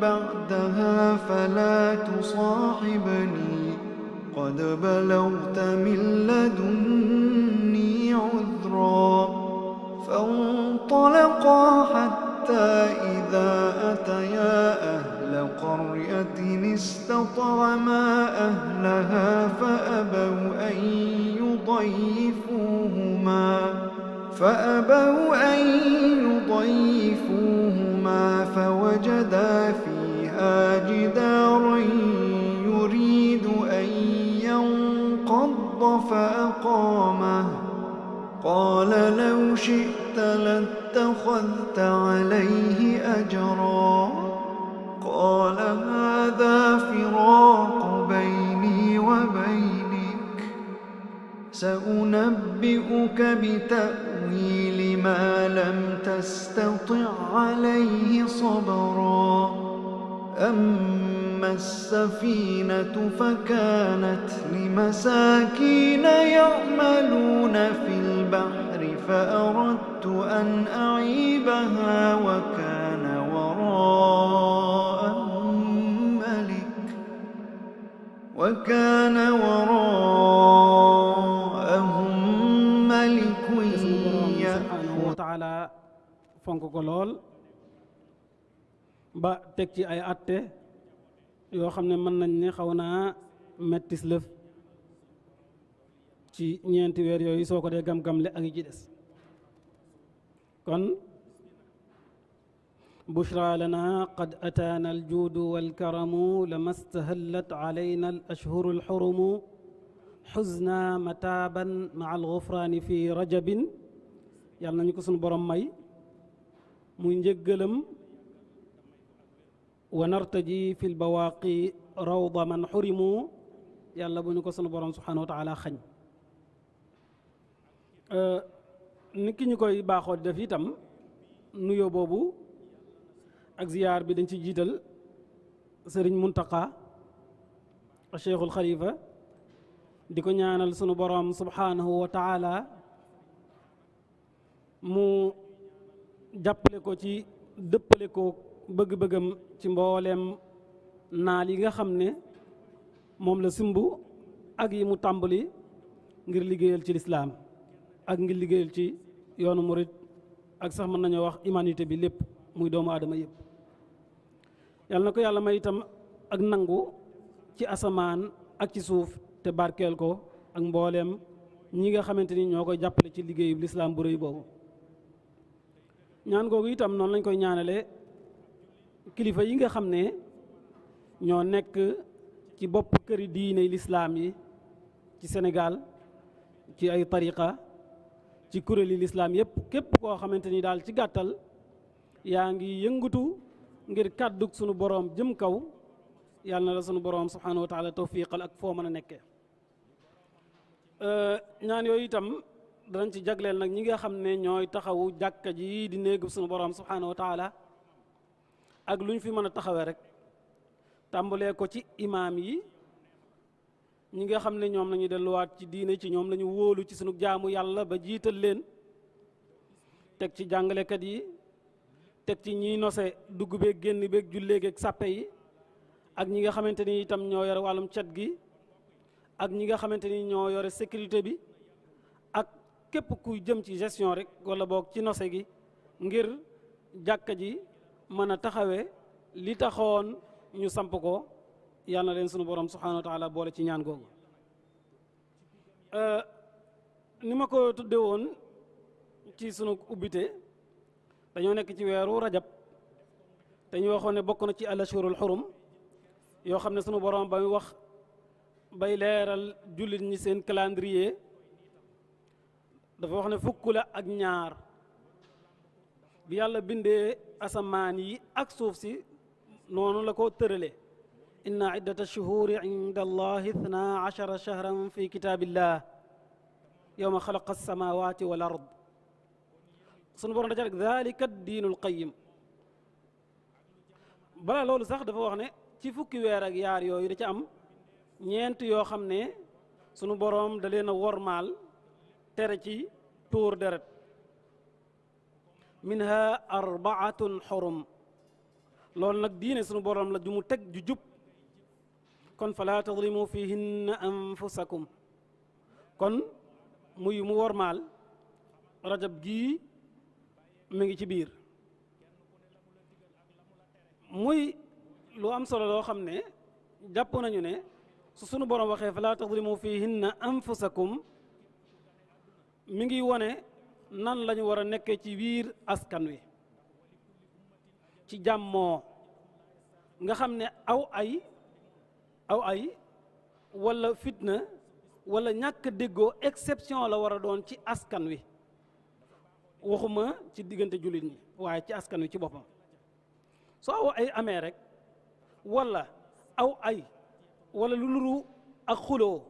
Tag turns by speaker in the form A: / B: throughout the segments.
A: بعدها فلا تصاحبني قد بلغت من لدني عذرا فانطلقا حتى إذا أتيا أهل قرية استطعما أهلها فأبوا أن يضيفوهما فوجدا فيها جدارا يريد أن ينقض فأقامه قال لو شئت لاتخذت عليه أجرا قال هذا فراق بيني وبينك سأنبئك بتأويل ما لم تستطع عليه صبرا أما السفينة فكانت لمساكين يعملون في البحر فأردت أن أعيبها وكان وراءهم ملك
B: subhanahu wa taala fonk ko lool ba teg ci ay atte yoo xam ne mën nañ ne xaw naa mettis lëf ci ñeenti weer yooyu soo ko dee gam-gamle ak yi ci des kon bushra lana qad ataana aljuudu walkaramu lama stahallat alayna alashhuru alxurumu xuzna mataaban maa alxufraani fi rajabin yàlla nañu ko sunu borom may muy njëggalam wa nartaji fi lbawaaqi rawda man xurimu yàlla bu ñu ko sunu borom subhanahu wa taala xañ ni ki ñu koy baaxoo di def itam nuyoo boobu ak ziyaar bi dañ ci jiital sëriñ Muntaqa Cheikhul Xalifa di ko ñaanal sunu borom subhanahu wa taala mu jàppale ko ci dëppale ko bëgg-bëggam ci mbooleem naal yi nga xam ne moom la simb ak yi mu tàmbali ngir liggéeyal ci lislaam ak ngir liggéeyal ci yoonu murit ak sax mën nañoo wax humanité bi lépp muy doomu aadama yëpp yàlla na ko yàlla may itam ak nangu ci asamaan ak ci suuf te barkeel ko ak mbooleem ñi nga xamante ni ñoo koy jàppale ci liggéeyu lislaam bu rëy boobu ñaan googu itam noonu lañ koy ñaanale kilifa yi nga xam ne ñoo nekk ci bopp këri diine lislaam yi ci Sénégal ci ay tariqa ci kuréeli lislaam yépp képp koo xamante ni daal ci gàttal yaa ngi yëngatu ngir kàddug sunu boroom jëm kaw yàlla na la sunu boroom subhanahu wa taala tawfiqal ak foo mën a nekkee ñaan yooyu itam danañ ci jagleel nag ñi nga xam ne ñooy taxawu jàkka ji di néegu sunu boroom subhanahu wa taala ak lu ñu fi mën a taxawee rek tàmbalee ko ci imaam yi ñi nga xam ne ñoom lañu delluwaat ci diine ci ñoom lañu wóolu ci sunu jaamu yàlla ba jiital leen teg ci jàngalekat yi teg ci ñiy nose dugg beeg génn beeg julleeg ak sàppe yi ak ñi nga xamante ni itam ñoo yore wàllum cet gi ak ñi nga xamante ni ñoo yore sécurité bi ak képp kuy jëm ci gestion rek wala boog ci nose gi ngir jàkka ji mën a taxawee li taxoon ñu samp ko yàlla na leen sunu borom subhanahu wa taala boole ci ñaan googu ni ma ko tudde woon ci sunu ubbite dañoo nekk ci weeru rajab te ñu waxoon ne bokk na ci al-ashhurul xurum yoo xam ne sunu borom ba muy wax bay leeral jullit ñi seen calendrier dafa wax ne fukk la ak ñaar bi yàlla bindee asamaan yi ak suuf si noonu la ko tërale inna iddata shuhuri inda allahi ithna ashara shahran fi kitaabillah yowma xalaqa alsamawati wal ard sunu borom daja rek dalika diinul qayim balaa loolu sax dafa wax ne ci fukki weer ak yaar yooyu da ca am ñeent yoo xam ne sunu borom da leen a wormaal tere ci tuur deret minha arbaatun xurum loolu nag diine suñu borom la ju mu teg ju jub kon fala tadlimu fihinna anfusakum kon muy mu wormaal rajab gii mi ngi ci biir muy lu am solo loo xam ne jàpp nañu ne su sunu borom waxee fala tadlimu fihinna anfusakum mi ngi wone nan lañu war a nekkee ci biir askan wi ci jàmmoo nga xam ne aw ay wala fitna wala ñàkk déggoo exception la war a doon ci askan wi waxuma ci diggante jullit ñi waaye ci askan wi ci boppam soo aw ay amee rek wala aw ay wala lu nuru ak xuloo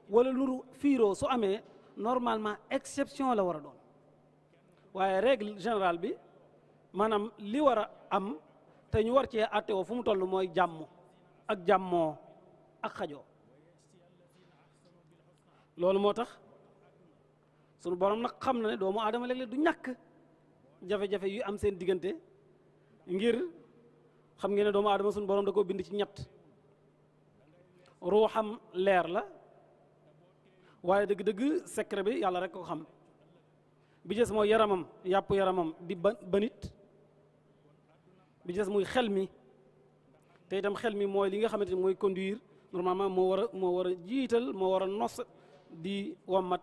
B: wala lu nuru fiiroo su amee normalement exception la war a doon waaye règle générale bi maanaam li war a am te ñu war cee àttewoo fu mu toll mooy jàmm ak jàmmoo ak xajoo loolu moo tax sunu borom nag xam na ne doomu aadama léeg-léeg du ñàkk jafe-jafe yu am seen diggante ngir xam ngeen ne doomu aadama sunu borom da koo bind ci ñett ruuxam leer la waaye dëgg-dëgg secret bi yàlla rek ko xam bi des mooy yaramam yàpp yaramam di banit bi des muy xel mi te itam xel mi mooy li nga xamante ni mooy conduire normalement moo war a jiital moo war a nos di wommat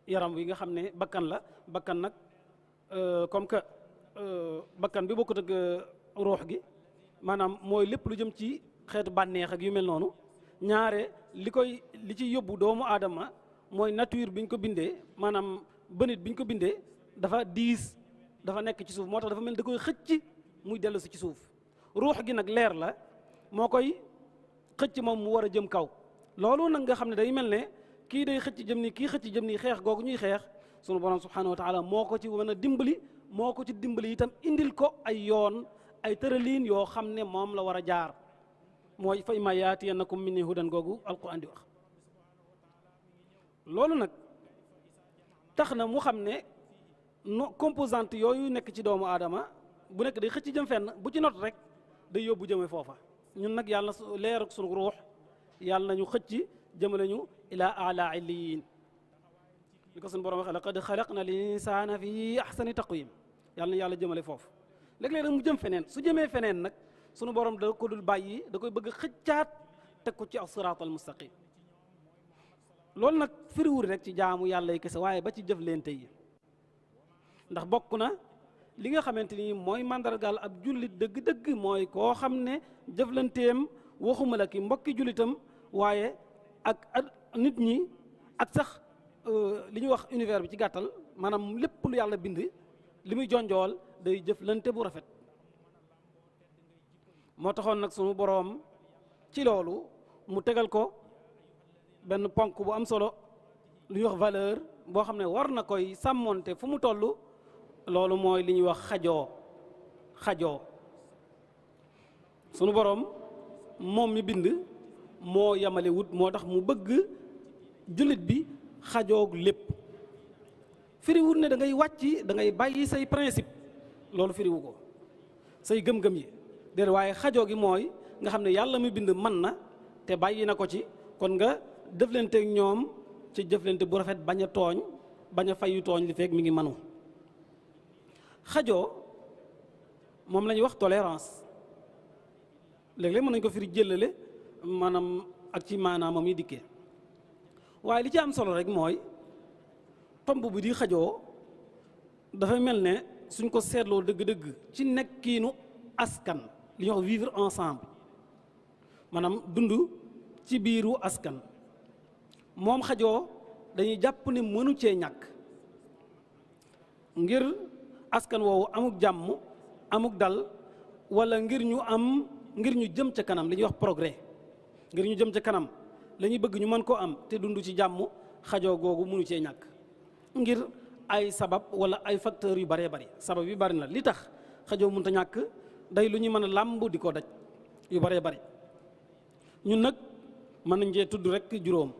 B: yaram wi nga xam ne bakkan la bakkan nag comme que bakkan bi bokkut ak ruux gi maanaam mooy lépp lu jëm ci xeetu bànneex ak yu mel noonu ñaare li ci yóbbu doomu aadama mooy nature bi ñu ko bindee maanaam bënit bi ñu ko bindee dafa diis dafa nekk ci suuf moo tax dafa mel da koy xëcc muy dellu si ci suuf ruux gi nag leer la moo koy xëcc moom mu war a jëm kaw loolu nag nga xam ne day mel ne kii day xëcc jëm nii kii xëcc jëm nii xeex googu ñuy xeex sunu borom subhanahu wa taala moo ko ci mën a dimbali moo ko ci dimbali itam indil ko ay yoon ay tëraliin yoo xam ne moom la war a jaar mooy fa imma yaatiyannakum minni hudan googu alquran di wax loolu nag tax na mu xam ne composante yooyu nekk ci doomu aadama bu nekk day xëcc jëm fenn bu ci not rek day yóbbu jëme foofa ñun nag yàlla na leer ak sunu ruux yàlla nañu xëcc jëmale ñu ila ala illiyin li ko sunu borom waxee laqad xalaqna al insana fi ahsani taqwim yàlla na yàlla jëmale foofu léeg-léeg nag mu jëm feneen su jëmee feneen nag sunu borom da ko dul bàyyi da koy bëgg xëccaat teg ko ci as-siraat al mustaqim loolu nag firiwul rek ci jaamu yàlla yi kese waaye ba ci jëflante yi ndax bokk na li nga xamante ni mooy mandargaal ab jullit dëgg-dëgg mooy koo xam ne jëflanteem waxuma la ki mbokki jullitam waaye ak nit ñi ak sax li ñuy wax univers bi ci gàttal maanaam lépp lu yàlla bind li muy jonjool day jëflante bu rafet moo taxoon nag sunu boroom ci loolu mu tegal ko benn ponk bu am solo lu ñuy wax valeur boo xam ne war na koy sàmmonte fu mu toll loolu mooy li ñuy wax xajoo sunu boroom moom mi bind moo yamale wut moo tax mu bëgg jullit bi xajoog lépp firiwut ne da ngay wàcc da ngay bàyyi say principe loolu firiwu ko say gëm-gëm yi déedéet waaye xajoo gi mooy nga xam ne yàlla mi bind man na te bàyyi na ko ci kon nga jëflante ak ñoom ci jëflante bu rafet bañ a tooñ bañ a fayu tooñ li fekk mi ngi manu xajoo moom la ñuy wax tolérance léeg-léeg mën nañu ko firi jëlale maanaam ak ci maanaam moom yi dikkee waaye li ci am solo rek mooy tomb bi di xajoo dafay mel ne suñ ko seetloo dëgg-dëgg ci nekkiinu askan li ñuy wax vivre ensemble maanaam dund ci biiru askan moom xajoo dañuy jàpp ne mënu cee ñàkk ngir askan woowu amuk jàmm amuk dal wala ngir ñu jëm ca kanam li ñuy wax progrès ngir ñu jëm ca kanam la ñuy bëgg ñu mën koo am te dund ci jàmm xajoo googu mënu cee ñàkk ngir ay sabab wala ay facteurs yu baree bari sabab yu bari na li tax xajoo mënut a ñàkk day lu ñu mën a làmb di ko daj yu baree bari ñun nag mën nañ cee tudd rek juróom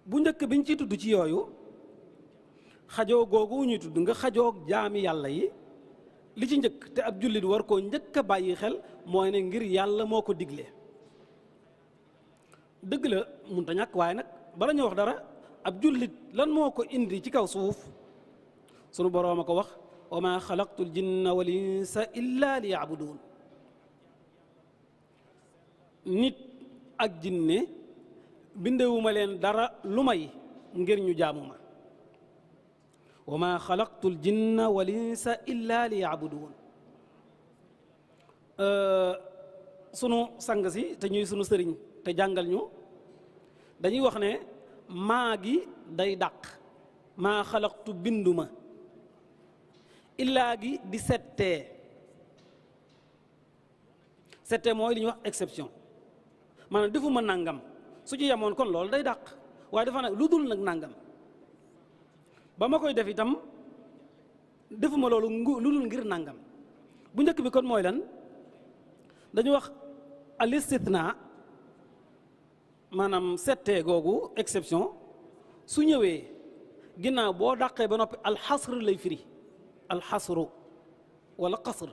B: bu njëkk biñ ciy tudd ci yooyu xajoo googu ñuy tudd nga xajoog jaami yàlla yi li ci njëkk te ab jullit war koo njëkk a bàyyi xel mooy ne ngir yàlla moo ko digle dëgg la munta ñàkk waaye nag bala ñu wax dara ab jullit lan moo ko indi ci kaw suuf sunu boroom a ko wax wa ma xalaqtu l jinna wal insa illa li yaabuduun nit ak jinne bindewuma leen dara lu may ngir ñu jaamu ma wa ma xalaqtu l jinna wal insa illa li yaabuduun sunu sang si te ñuy sunu sëriñ te jàngal ñu dañuy wax ne maa gi day dàq maa xalaqtu binduma illaa gi di settee mooy li ñuy wax exception maanaam defuma nangam su ci yemoon kon loolu day dàq waaye dafa nag lu dul nag nangam ba ma koy def itam defuma loolu lu dul ngir nangam bu njëkk bi kon mooy lan dañu wax al istithna maanaam settee googu exception su ñëwee ginnaaw boo dàqee ba noppi alxasr lay firi alxasru wala qasr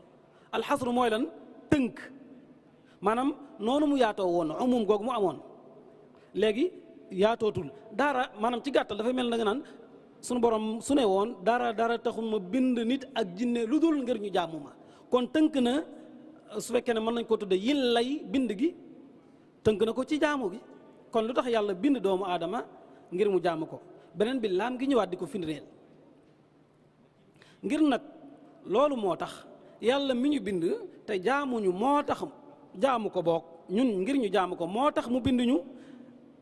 B: alxasru mooy lan tënk maanaam noonu mu yaatoo woon umum googu mu amoon léegi yaatootul dara maanaam ci gàttal dafay mel na nga naan sunu borom su ne woon dara taxul ma bind nit ak jinne lu dul ngir ñu jaamu ma kon tënk na su fekkee ne mën nañ ko tudde yil lay bind gi tënk na ko ci jaamu gi kon lu tax yàlla bind doomu aadama ngir mu jaamu ko beneen bi laam gi ñëwaat di ko firndeel ngir nag loolu moo tax yàlla mi ñu bind te jaamuñu moo tax jaamu ko boog ñun ngir ñu jaamu ko moo tax mu bind ñu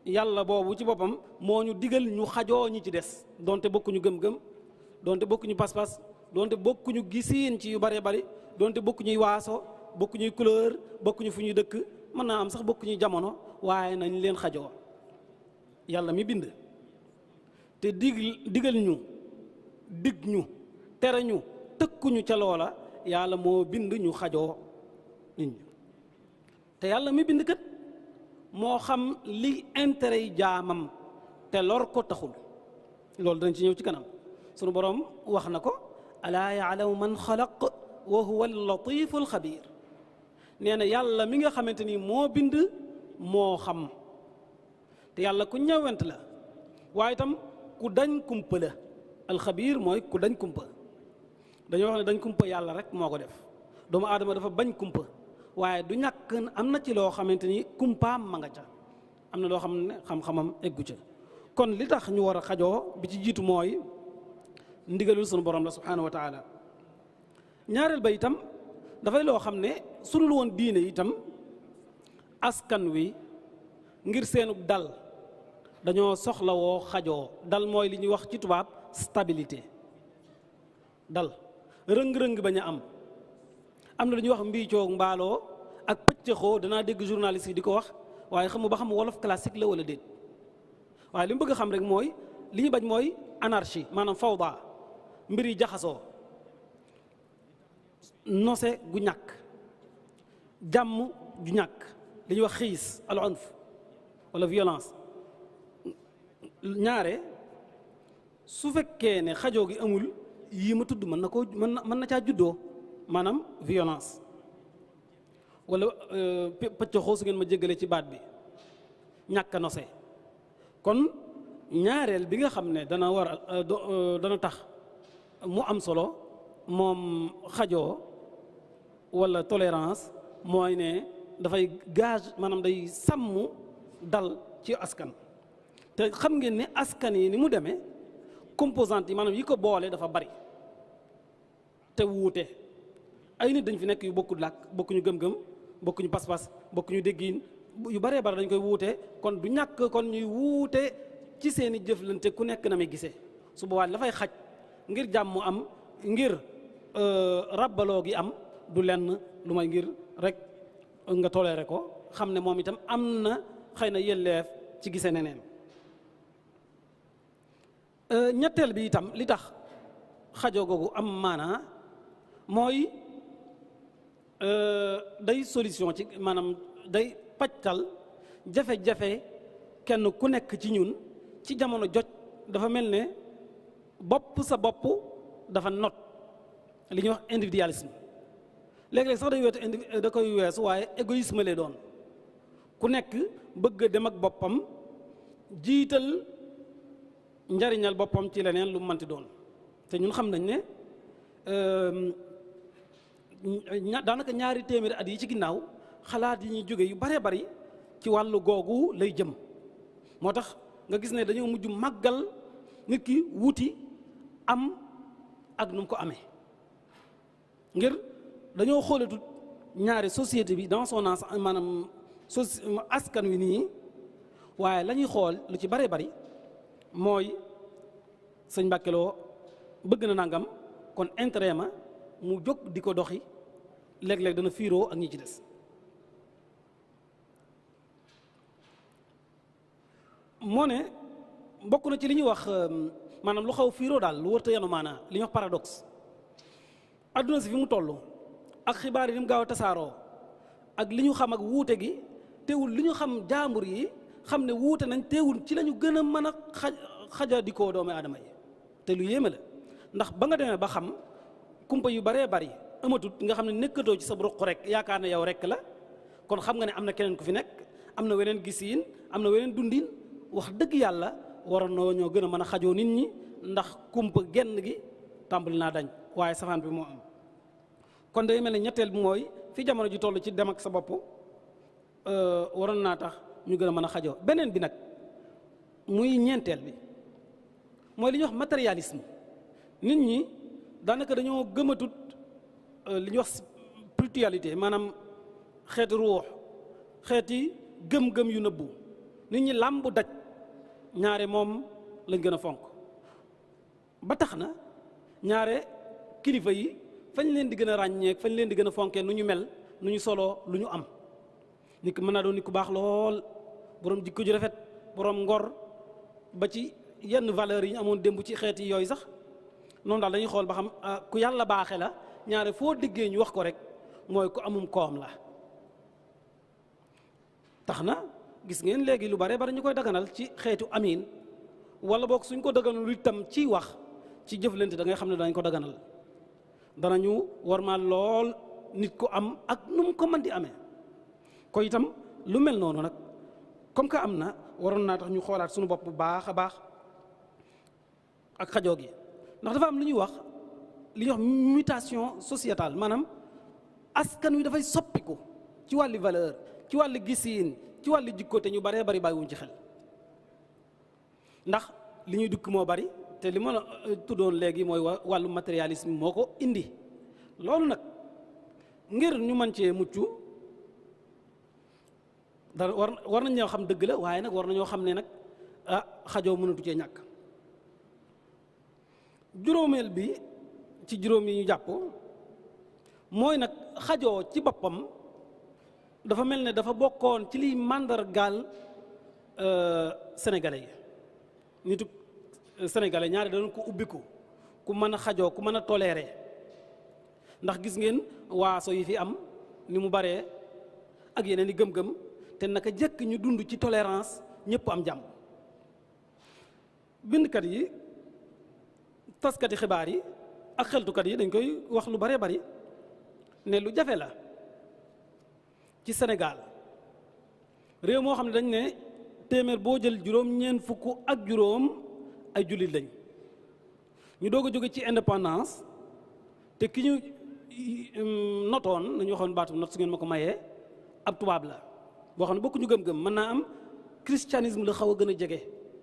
B: yàlla boobu ci boppam moo ñu digal ñu xajoo ñi ci des donte bokkuñu gëm-gëm donte bokkuñu pas-pas donte bokkuñu gisiin ci yu bare bari donte bokkuñuy waaso bokkuñuy couleur bokkuñu fu ñuy dëkk mën naa am sax bokkuñuy jamono waaye nañ leen xajoo yàlla mi bind te digal ñu dig ñu tere ñu tëkkuñu ca loola yàlla moo bind ñu xajoo nit ñi te yàlla mi bind kat moo xam li intérêt yi jaamam te lor ko taxul loolu dañ ci ñëw ci kanam sunu boroom wax na ko alaa yaalamu man xalaq wa huwa al-latifu al-xabir nee na yàlla mi nga xamante ni moo bind moo xam te yàlla ku ñëwent la waaye itam ku dañ kumpa la alxabir mooy ku dañ kumpa dañoo wax ne dañ kumpa yàlla rek moo ko def doomu aadama dafa bañ kumpa waaye du ñàkk am na ci loo xamante ni kumpaam ma nga ca am na loo xam ne xam-xamam eggu ca kon li tax ñu war a xajoo bi ci jiitu mooy ndigalul sunu borom la subhanahu wa taala ñaareel ba itam dafay loo xam ne su dul woon diine itam askan wi ngir seenu dal dañoo soxlawoo xajoo dal mooy li ñuy wax ci tubaab stabilité dal rëng-rëng bañ a am na lu ñuy wax mbiicoo mbaaloo ak pëccëxoo danaa dégg journaliste yi di ko wax waaye xamu ba xam wolof classique la wala déet waaye li mu bëgg a xam rek mooy li ñu bañ mooy anarchie maanaam fawda mbir yi jaxasoo nose gu ñàkk jàmm ju ñàkk li ñuy wax xiis al unf wala violence ñaare su fekkee ne xajoo gi amul yii ma tudd mën na caa juddoo maanaam violence wala pëccëxoo su ngeen ma jéggale ci baat bi ñàkk a nose kon ñaareel bi nga xam ne dana tax mu am solo moom xajoo wala tolérance mooy ne dafay gage maanaam day sàmm dal ci askan te xam ngeen ne askan yi ni mu demee composante yi maanaam yi ko boole dafa bari te wuute ay nit dañ fi nekk yu bokkul làkk bokkuñu gëm-gëm bokkuñu pas-pas bokkuñu déggiin yu baree bari dañ koy wuute kon du ñàkk kon ñuy wuute ci seeni jëflante ku nekk na muy gisee su boobaa dafay xaj ngir jàmm am ngir rabbaloo gi am du lenn lu may ngir rek nga toléré ko xam ne moom itam am na xëy na yelleef ci gisee neneen ñetteel bi itam li tax xajoo googu am maanaa mooy day solution ci maanaam day pajtal jafe-jafe kenn ku nekk ci ñun ci jamono jot dafa mel ne bopp sa bopp dafa not li ñuy wax individualisme léeg-léeg sax da koy weesu waaye égoïsme lay doon ku nekk bëgg a dem ak boppam jiital njariñal boppam ci leneen lu manti doon te ñun xam nañ ne daanaka ñaari téeméeri at yi ci ginnaaw xalaat yi ñuy jóge yu bare bari ci wàllu googu lay jëm moo tax nga gis ne dañoo mujj màggal nit ki wuti am ak nu mu ko amee ngir dañoo xoolatut ñaari société bi dans son ensemble maanaam askan wi nii waaye la ñuy xool lu ci bare bari mooy sëñ Mbàkke Lo bëgg na nangam kon intérêt ma mu jóg di ko doxi léeg-léeg dana fiiroo ak ñi ci des moo ne bokk na ci li ñuy wax maanaam lu xaw fiiroo daal lu wërta yanu maanaa li ñuy wax paradoxe adduna si fi mu toll ak xibaar yi ni mu gaaw a tasaaroo ak li ñu xam ak wuute gi teewul li ñu xam jaambur yi xam ne wuute nañ teewul ci la ñu gën a mën a xajadikoo doomu aadama yi te lu yéeme la ndax ba nga demee ba xam kumpa yu baree bari amatut nga xam ne nekkatoo ci sa ruq rek yaakaar ne yow rek la kon xam nga ne am na keneen ku fi nekk am na weneen gisiin am na weneen dundin wax dëgg yàlla waroon na ñoo gën a mën a xajoo nit ñi ndax kumpa genn gi tàmbali naa dañ waaye safaan bi moo am kon day mel ne ñetteel bi mooy fi jamono ji toll ci dem ak sa bopp waroon naa tax ñu gën a mën a xajoo beneen bi nag muy ñeenteel bi mooy li ñuy wax matérialisme nit ñi daanaka dañoo gëmatut li ñuy wax spiritualité maanaam xeeti ruux xeeti gëm-gëm yu nëbbu nit ñi làmbu daj ñaare moom lañ gën a fonk ba tax na ñaare kilifa yi fañ leen di gën a ràññeek fañ leen di gën a fonkee nu ñu mel nu ñu soloo lu ñu am nit ki mën naa doon nit ku baax lool borom jikko ju rafet borom ngor ba ci yenn valeurs yi ñu amoon démb ci xeeti yooyu sax noonu daal dañuy xool ba xam ku yàlla baaxe la ñaare foo diggee ñu wax ko rek mooy ku amum koom la tax na gis ngeen léegi lu bare bari ñu koy daganal ci xeetu amiin wala boog suñ ko daganal itam ci wax ci jëflante da ngay xam ne dañ ko daganal danañu warmaal lool nit ku am ak nu mu ko mën di amee ko itam lu mel noonu nag comme que am na waroon naa tax ñu xoolaat suñu bopp bu baax a baax ak xajoo gi ndax dafa am lu ñuy wax li ñuy wax mutation sociétale maanaam askan wi dafay soppiku ci wàllu valeur ci wàllu gisiin ci wàllu jikko te ñu baree bari bàyyiwuñ ci xel ndax li ñuy dukk moo bari te li ma la tuddoon léegi mooy wàllu matérialisme moo ko indi loolu nag ngir ñu mën cee mucc da war nañ ñoo xam dëgg la waaye nag war nañoo xam ne nag xajoo mënatu cee ñàkk juróomeel bi ci juróom yi ñu jàpp mooy nag xajoo ci boppam dafa mel ne dafa bokkoon ci liy màndargaal sénégalais yi nitu sénégalais ñaari dañu ko ubbiku ku mën a xajoo ku mën a toléré ndax gis ngeen waaso yi fi am ni mu baree ak yeneen i gëm-gëm te naka jëkk ñu dund ci tolérance ñëpp am jàmm bindkat yi taskati xibaar yi ak xeltukat yi dañ koy wax lu bare bari ne lu jafe la ci Sénégal réew moo xam ne dañ ne téeméer boo jël juróom-ñeent fukk ak juróom ay jullit lañ ñu doog a jóge ci indépendance te ki ñu notoon nañu waxoon baatu not su ngeen ma ko mayee ab tubaab la boo xam ne bokku ñu gëm-gëm mën naa am christianisme la xaw a gën a jege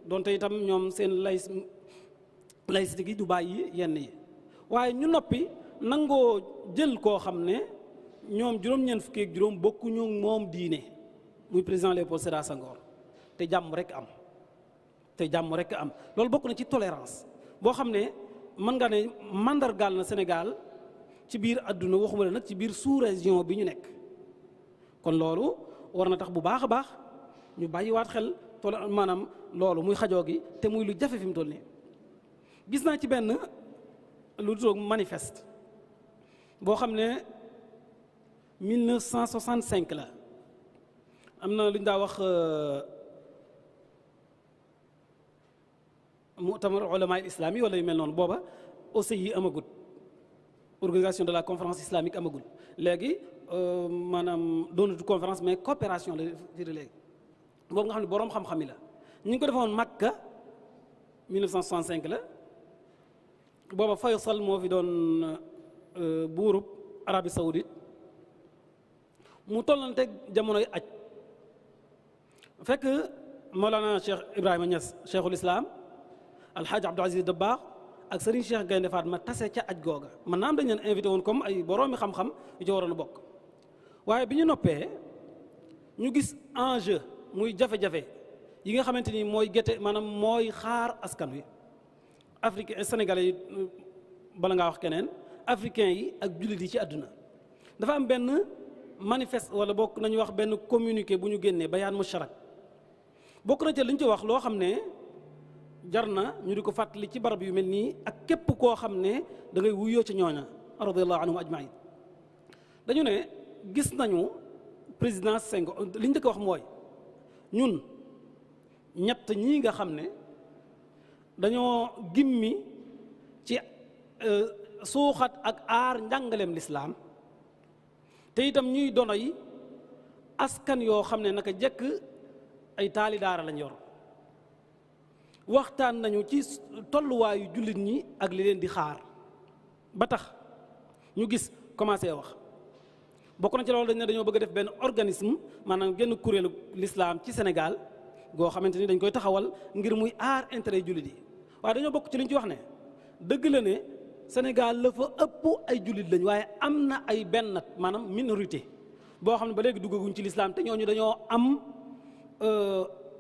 B: donte itam ñoom seen laïcité gi du bàyyi yenn yi waaye ñu noppi nangoo jël koo xam ne ñoom juróom-ñeent fukki ak juróom bokkuñu moom diine muy président Léopold Sédar Senghor te jàmm rek am loolu bokk na ci tolérance boo xam ne mën nga ne mandargaal na Sénégal ci biir àdduna waxuma la nag ci biir sous-région bi ñu nekk kon loolu war na tax bu baax a baax ñu bàyyiwaat xel maanaam loolu muy xajoo gi te muy lu jafe fi mu toll nii gis naa ci benn lu tudd manifeste boo xam ne 1965 la am na lu ñu daa wax mu'tamar ulama islami wala yu mel noonu booba OCI amagut, organisation de la conférence islamique amagul. léegi maanaam doonatu conférence mais coopération la firi léegi boobu nga xam ne boroom xam-xam yi la ñu ngi ko defoon Makka 1965 la booba Faysal moo fi doon buurub Arabie Saoudite mu tollante jamonoy aj fekk Mawlana Cheikh Ibrahima Niass Cheikhul Islam Alhaji Abdou Aziz Dabakh ak Serigne Cheikh Gaynde Fatma tase ca aj googa man naam dañ leen invité woon comme ay boroomi xam-xam yu ci waroon a bokk waaye bi ñu noppee ñu gis enjeu muy jafe-jafe yi nga xamante ni mooy gete maanaam mooy xaar askan wi africain sénégalais yi bala ngaa wax keneen africain yi ak jullit yi ci àdduna dafa am benn manifeste wala bokk nañu wax benn communiqué bu ñu génnee bayaan musharak bokk na ca li ñu ci wax loo xam ne jar na ñu di ko fàttali ci barab yu mel nii ak képp koo xam ne da ngay wuyoo ci ñooña radiyallahu anhum ajmain dañu ne gis nañu président Senghor li ñu njëkk wax mooy ñun ñett ñii nga xam ne dañoo gimmi ci suuxat ak aar njàngaleem lislaam te itam ñuy dono yi askan yoo xam ne naka jekk ay taali daara lañ yor waxtaan nañu ci tolluwaayu jullit ñi ak li leen di xaar ba tax ñu gis commencé wax bokk na ci loolu dañ ne dañoo bëgg a def benn organisme maanaam genn kuréelu l'islam ci Sénégal goo xamante ni dañ koy taxawal ngir muy aar intérêt jullit yi waaye dañoo bokk ci li ñu ci wax ne dëgg la ne Sénégal la fa ëpp ay jullit lañ waaye am na ay bennat maanaam minorité boo xam ne ba léegi duggaguñ ci l'islam te ñooñu dañoo am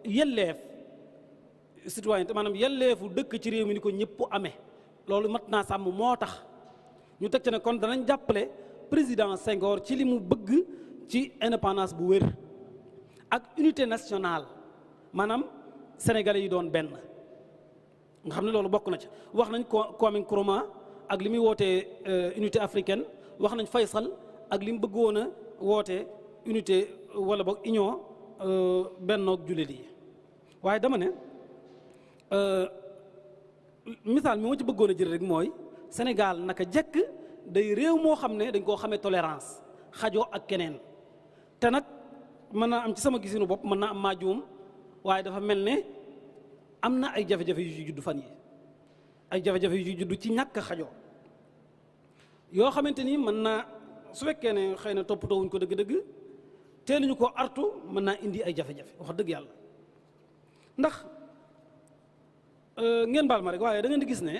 B: yelleef citoyenneté maanaam yelleefu dëkk ci réew mi ni ko ñëpp amee loolu mat naa sàmm moo tax ñu teg ci ne kon danañ jàppale président Senghor ci li mu bëgg ci indépendance bu wér ak unité nationale maanaam sénégalais yi doon benn nga xam ne loolu bokk na ci wax nañ Kwame Nkrumah ak li muy wootee unité africaine wax nañ Faysal ak li mu bëggoon a wootee unité wala boog union bennoog jullit yi waaye dama ne misaal mi moo ci bëggoon a jël rek mooy Sénégal naka jekk day réew moo xam ne dañ koo xamee tolérance xajoo ak keneen te nag mën naa am ci sama gisinu bopp mën naa am maa juum waaye dafa mel ne am na ay jafe-jafe yu ci juddu fan yi ay jafe-jafe yu ci juddu ci ñàkk xajoo yoo xamante ni mën naa su fekkee ne xëy na toppatoo wuñ ko dëgg-dëgg teeluñu ko artu mën naa indi ay jafe-jafe wax dëgg yàlla ndax ngeen baal ma rek waaye da ngeen di gis ne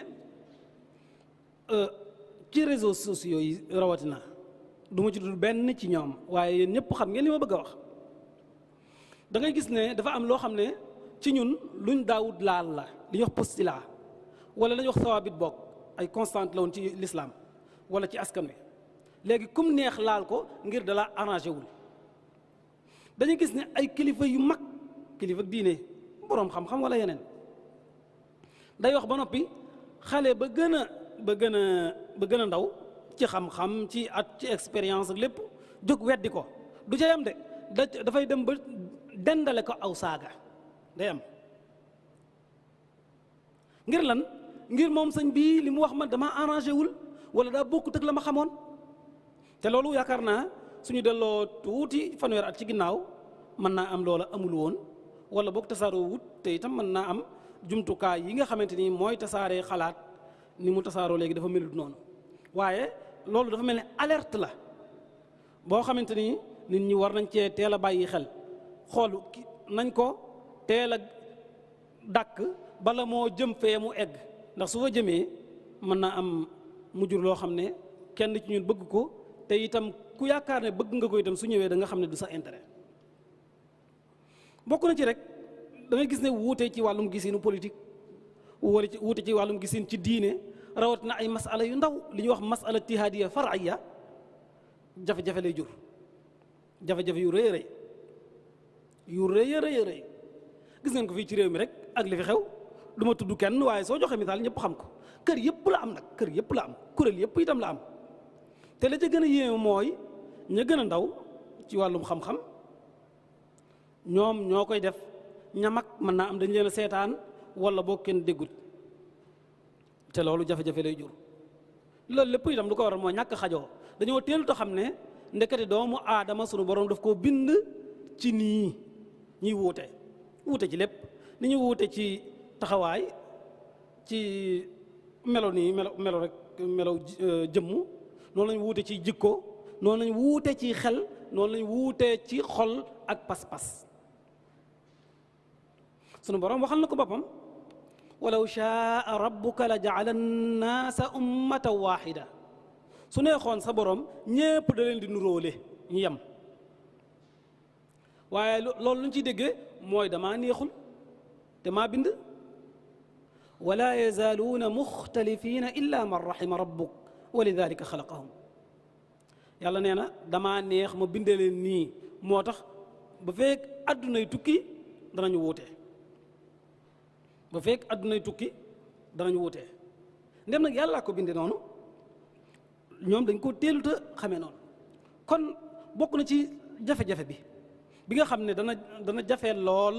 B: ci réseaux sociaux yi rawatina du ma ci dul benn ci ñoom waaye yéen ñëpp xam ngeen li ma bëgg a wax da ngay gis ne dafa am loo xam ne ci ñun luñ daawut laal la li ñuy wax postulat wala la ñuy wax sawaabit bokk ay constante la woon ci l'islam wala ci askan wi léegi kum neex laal ko ngir dala arrangé wul dañuy gis ne ay kilifa yu mag kilifa diine boroom xam-xam wala yeneen day wax ba noppi xale ba gën a ndaw ci xam-xam ci at ci expérience ak lépp jóg weddi ko du ca yam de dafay dem ba dendale ko aw saaga day am ngir lan ngir moom sëñ bii li mu wax man dama arrangé wul wala daa bokkut ak la ma xamoon te loolu yaakaar naa suñu delloo tuuti fanweer at ci ginnaaw mën naa am loola amul woon wala boog tasaaroo wut te itam mën naa am jumtukaay yi nga xamante ni mooy tasaaree xalaat ni mu tasaaroo léegi dafa melut noonu waaye loolu dafa mel ne alerte la boo xamante ni nit ñi war nañ cee teel a bàyyi xel xool nañ ko teel a dàkk bala moo jëm fee mu egg ndax su fa jëmee mën naa am mu jur loo xam ne kenn ci ñun bëgg ko te itam ku yaakaar ne bëgg nga ko itam su ñëwee da nga xam ne du sa intérêt bokk na ci rek da ngay gis ne wuute ci wàllum gisinu politique wuute ci wàllum gisin ci diine rawatina ay masala yu ndaw li ñuy wax masala tihaadiya far'iyya jafe-jafe lay jur jafe-jafe yu rëy rëy yu rëy rëy rëy gis ngeen ko fii ci réew mi rek ak li fi xew du ma tudd kenn waaye soo joxe misaal ñëpp xam ko kër yëpp la am nag kër yëpp la am kuréel yëpp itam la am te la ca gën a yéeme mooy ña gën a ndaw ci wàllum xam-xam ñoom ñoo koy def ña mag mën naa am dañ leen a seetaan wala boo kenn déggut te loolu jafe-jafe lay jur. loolu lépp itam lu ko waral mooy ñàkk xajoo dañoo teelut a xam ne ndekete doomu aadama sunu borom daf koo bind ci nii ñuy wuute ci lépp ni ñu wuute ci taxawaay ci melo nii melo rek melo jëmm noonu lañu wuute ci jikko noonu lañu wuute ci xel noonu lañu wuute ci xol ak pas-pas. sunu borom waxal na ko boppam walaw shaa rabbuka la jaala annaasa ummatan waxida su neexoon sa borom ñépp da leen di nuróole ñu yem waaye loolu lu ñu ciy déggee mooy damaa neexul te maa bind wala yazaaluuna muxtalifina illa man rahima rabbuk wa lidalika xalaqahum yàlla nee na damaa neex ma binde leen nii moo tax ba fekk addunay tukki danañu wuute ba fekk addunay tukki danañu wuute ndem nag yàllaa ko binde noonu ñoom dañ ko teelut a xamee noonu kon bokk na ci jafe-jafe bi nga xam ne dana jafe lool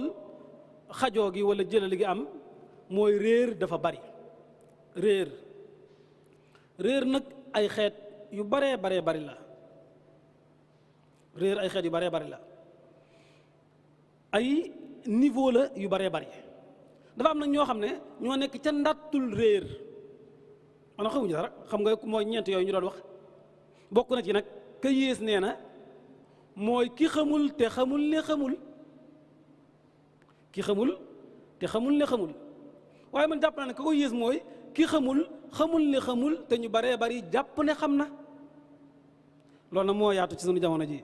B: xajoo gi wala jëlali gi am mooy réer dafa bari réer nag ay xeet yu baree bari la réer ay xeet yu baree bari la ay niveau la yu baree bari dafa am nag ñoo xam ne ñoo nekk ca ndattul réer man xamuñu dara xam nga mooy ñeent yooyu ñu doon wax bokk na ci nag ka yées nee na mooy ki xamul te xamul ne xamul ki xamul te xamul ne xamul waaye man jàpp naa ne ka ko yées mooy ki xamul ne xamul te ñu baree bari jàpp ne xam na loolu nag moo yaatu ci sunu jamono ji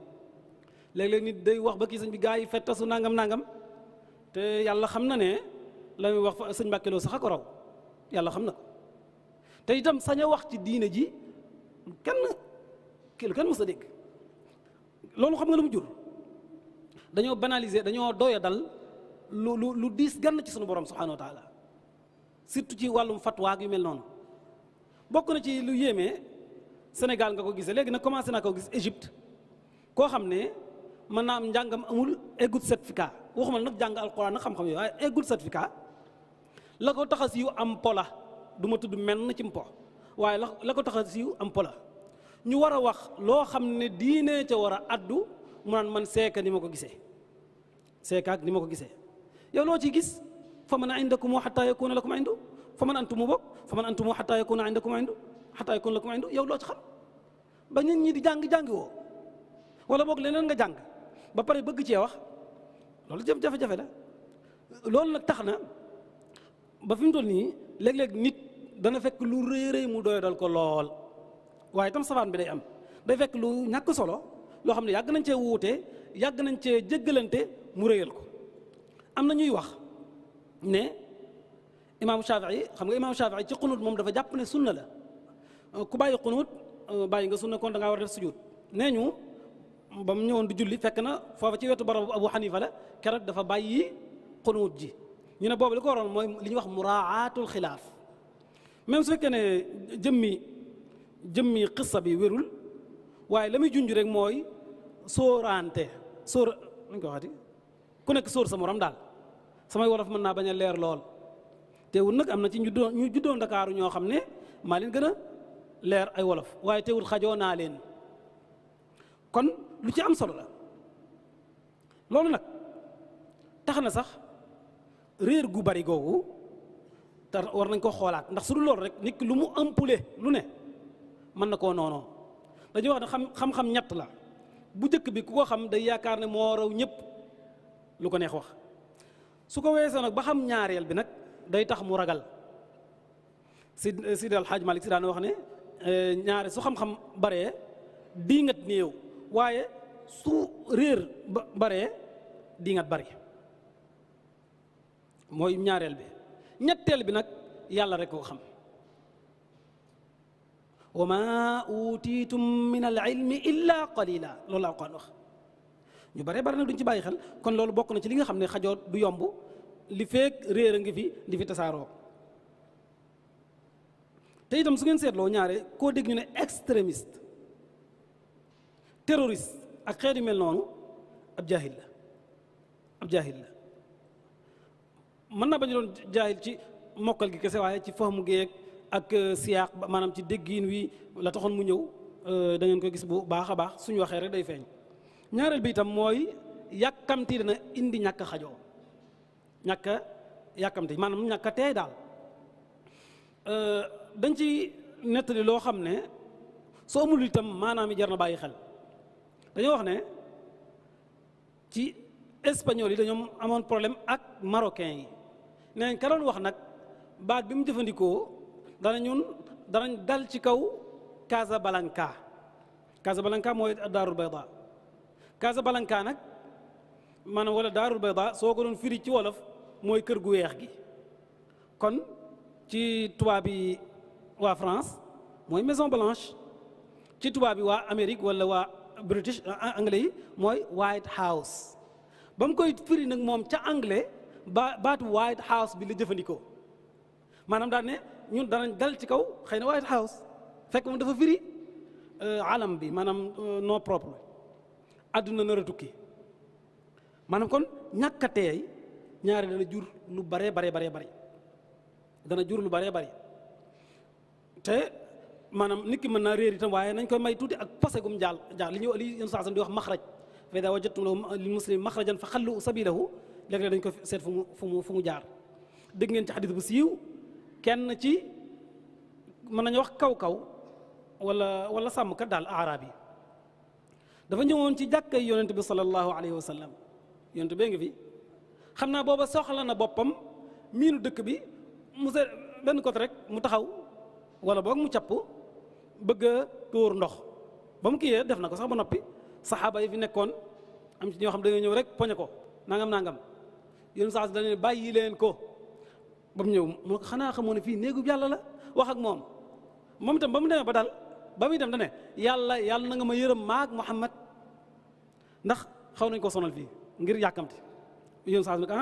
B: léeg-léeg nit day wax ba kii sëñ bi gaa yi fettasu nangam te yàlla xam na ne la muy wax sëñ Mbàkke Lo sax a ko raw yàlla xam na ko te itam sañ a wax ci diine ji kenn mës a dégg loolu xam nga lu mu jur dañoo banaliser dañoo doya dal lu diis gann ci sunu borom subhanahu wa taala surtout ci wàllum fatwa yu mel noonu bokk na ci lu yéemee Sénégal nga ko gisee léegi nag commencé naa ko gis Égypte koo xam ne mën naa am njàngam amul eggut certificat waxuma nag jàng alquran nag xam-xam yooyu waaye eggut certificat la ko tax a siiw am pola du ma tudd menn ci mpo waaye la ko tax a siiw am pola ñu war a wax loo xam ne diine ca war a addu mu naan man seeka ni ma ko gisee seekaak ni ma ko gisee yow loo ciy gis fa man indakum xataa yakuna lakum indu fa man antumu bokk fa man antumu xataa yakuna indakum indu xataa yakuna lakum indu yow loo ci xam ba nit ñi di jàngi woo wala boog leneen nga jàng ba pare bëgg cee wax loolu jafe-jafe la loolu nag tax na ba fi mu toll nii léeg-léeg nit dana fekk lu rëy mu doy dal ko lool waaye itam safaan bi day am day fekk lu ñàkk solo loo xam ne yàgg nañ cee wuute yàgg nañ cee jéggalante mu rëyal ko am na ñuy wax ne imaamu Shafii xam nga imaamu Shafii ci xunut moom dafa jàpp ne sunna la ku bàyyi xunut bàyyi nga sunna kon da ngaa war a def sujud nee ñu ba mu ñëwoon di julli fekk na foofa ci wetu barabu Abu Xanifa la keroog dafa bàyyi xunut ji ñu ne boobu li ko waroon mooy li ñuy wax muraatul xilaaf même su fekkee ne jëmmi xissa bi wérul waaye la muy junj rek mooy sóoraante nañ ko waxati ku nekk sóor sa morom daal samay wolof mën naa bañ a leer lool teewul nag am na ci ñu juddoo Ndakaaru ñoo xam ne maa leen gën a leer ay wolof waaye teewul xajoo naa leen kon lu ci am solo la loolu nag tax na sax réer gu bari googu te war nañ ko xoolaat ndax su dul loolu rek nit ki lu mu ampule lu ne mën na koo noonoo dañuy wax ne xam-xam ñett la bu njëkk bi ku ko xam day yaakaar ne moo raw ñëpp lu ko neex wax su ko weesoo nag ba xam ñaareel bi nag day tax mu ragal Sidi Alxaaj Malik Si daan wax ne ñaare su xam-xam baree diingat néew waaye su réer baree diingat bari mooy ñaareel bi ñetteel bi nag yàlla rek ko xam wa ma utiitum min al ilmi illa qalila loolu la Alxuraan wax ñu bare nag duñ ci bàyyi xel kon loolu bokk na ci li nga xam ne xajoo du yomb li feek réer a ngi fi di fi tasaaroo te itam su ngeen seetloo ñaare koo dégg ñu ne extrémiste terroriste ak xeet yu mel noonu ab jaahil la mën naa bañ doon jaahil ci mokkal gi kese waaye ci fahmu geeg ak siyaaq maanaam ci déggiin wi la taxoon mu ñëw da ngeen ko gis bu baax a baax suñu waxee rek day feeñ. ñaareel bi itam mooy yàkkamti dana indi ñàkk xajoo ñàkk yàkkamti maanaam ñàkk teey daal. dañ ci nettali loo xam ne soo amul itam maanaam yi jar na bàyyi xel dañoo wax ne ci espagnol yi dañoo amoon problème ak marocain yi nee ka doon wax nag baat bi mu jëfandikoo danañ dal ci kaw Casablanca. Casablanca mooy daarul bayda. Casablanca nag maanaam wala daarul bayda soo ko doon firi ci wolof mooy kër gu weex gi. kon ci tubaab yi waa France mooy Maison Blanche, ci tubaab yi waa Amérique wala waa British anglais yi mooy White House. ba mu koy firi nag moom ca anglais baatu White House bi la jëfandikoo maanaam daal ne ñun danañ dal ci kaw xëy na White House fekk moom dafa firi alam bi maanaam nom propre àdduna nar a tukki maanaam kon ñàkk a teey ñaari dana jur lu bare dana jur lu bare te maanaam nit ki mën naa réer itam waaye nañ koy may tuuti ak posé gum jaar li yéen saa di wax maxraj fa idaa wajadtum lahu lil muslimi maxrajan fa xallu sabilahu léeg-léeg dañ ko seet fu mu jaar. dégg ngeen ci xadis bu siiw kenn ci mën nañu wax kaw wala sàmmkat daal araab yi dafa ñëwoon ci jàkkay yonent bi sallallahu alayhi wa sallam yonent bee ngi fi xam naa booba soxla na boppam miinu dëkk bi mu seet benn côté rek mu taxaw wala boog mu capp bëgg a tuur ndox ba mu kiyee def na ko sax ba noppi saxaaba yi fi nekkoon am ci ñoo xam dañoo ñëw rek poñe ko nangam yéen saa si dañu bàyyi leen ko ba mu ñëw mu ko xanaa xamoo ne fii néegu yàlla la wax ak moom itam ba mu demee ba dal ba muy dem da ne yàlla na nga ma yërëm maag Muhammad ndax xaw nañ ko sonal fii ngir yàkkamti yéen saa si ne ko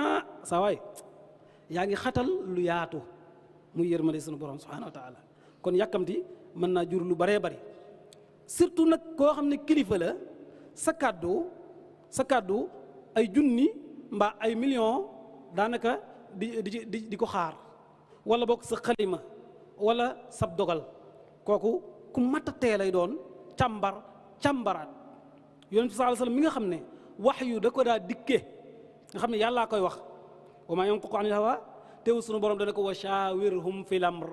B: saa waay yaa ngi xatal lu yaatu muy yërmande sunu borom subhanahu wa taala kon yàkkamti mën naa jur lu baree bari surtout nag koo xam ne kilifa la sa kàddu ay junni mbaa ay million daanaka di ko xaar wala bokk sa xalima wala sab dogal kooku ku matatee lay doon càmbaraat yonent bi sallallahu alayhi wasallam mi nga xam ne wax yu da ko daa dikke nga xam ne yàllaa koy wax wa maa yantiqu anil hawa teewu sunu borom dana ko wa shaawirhum fil amr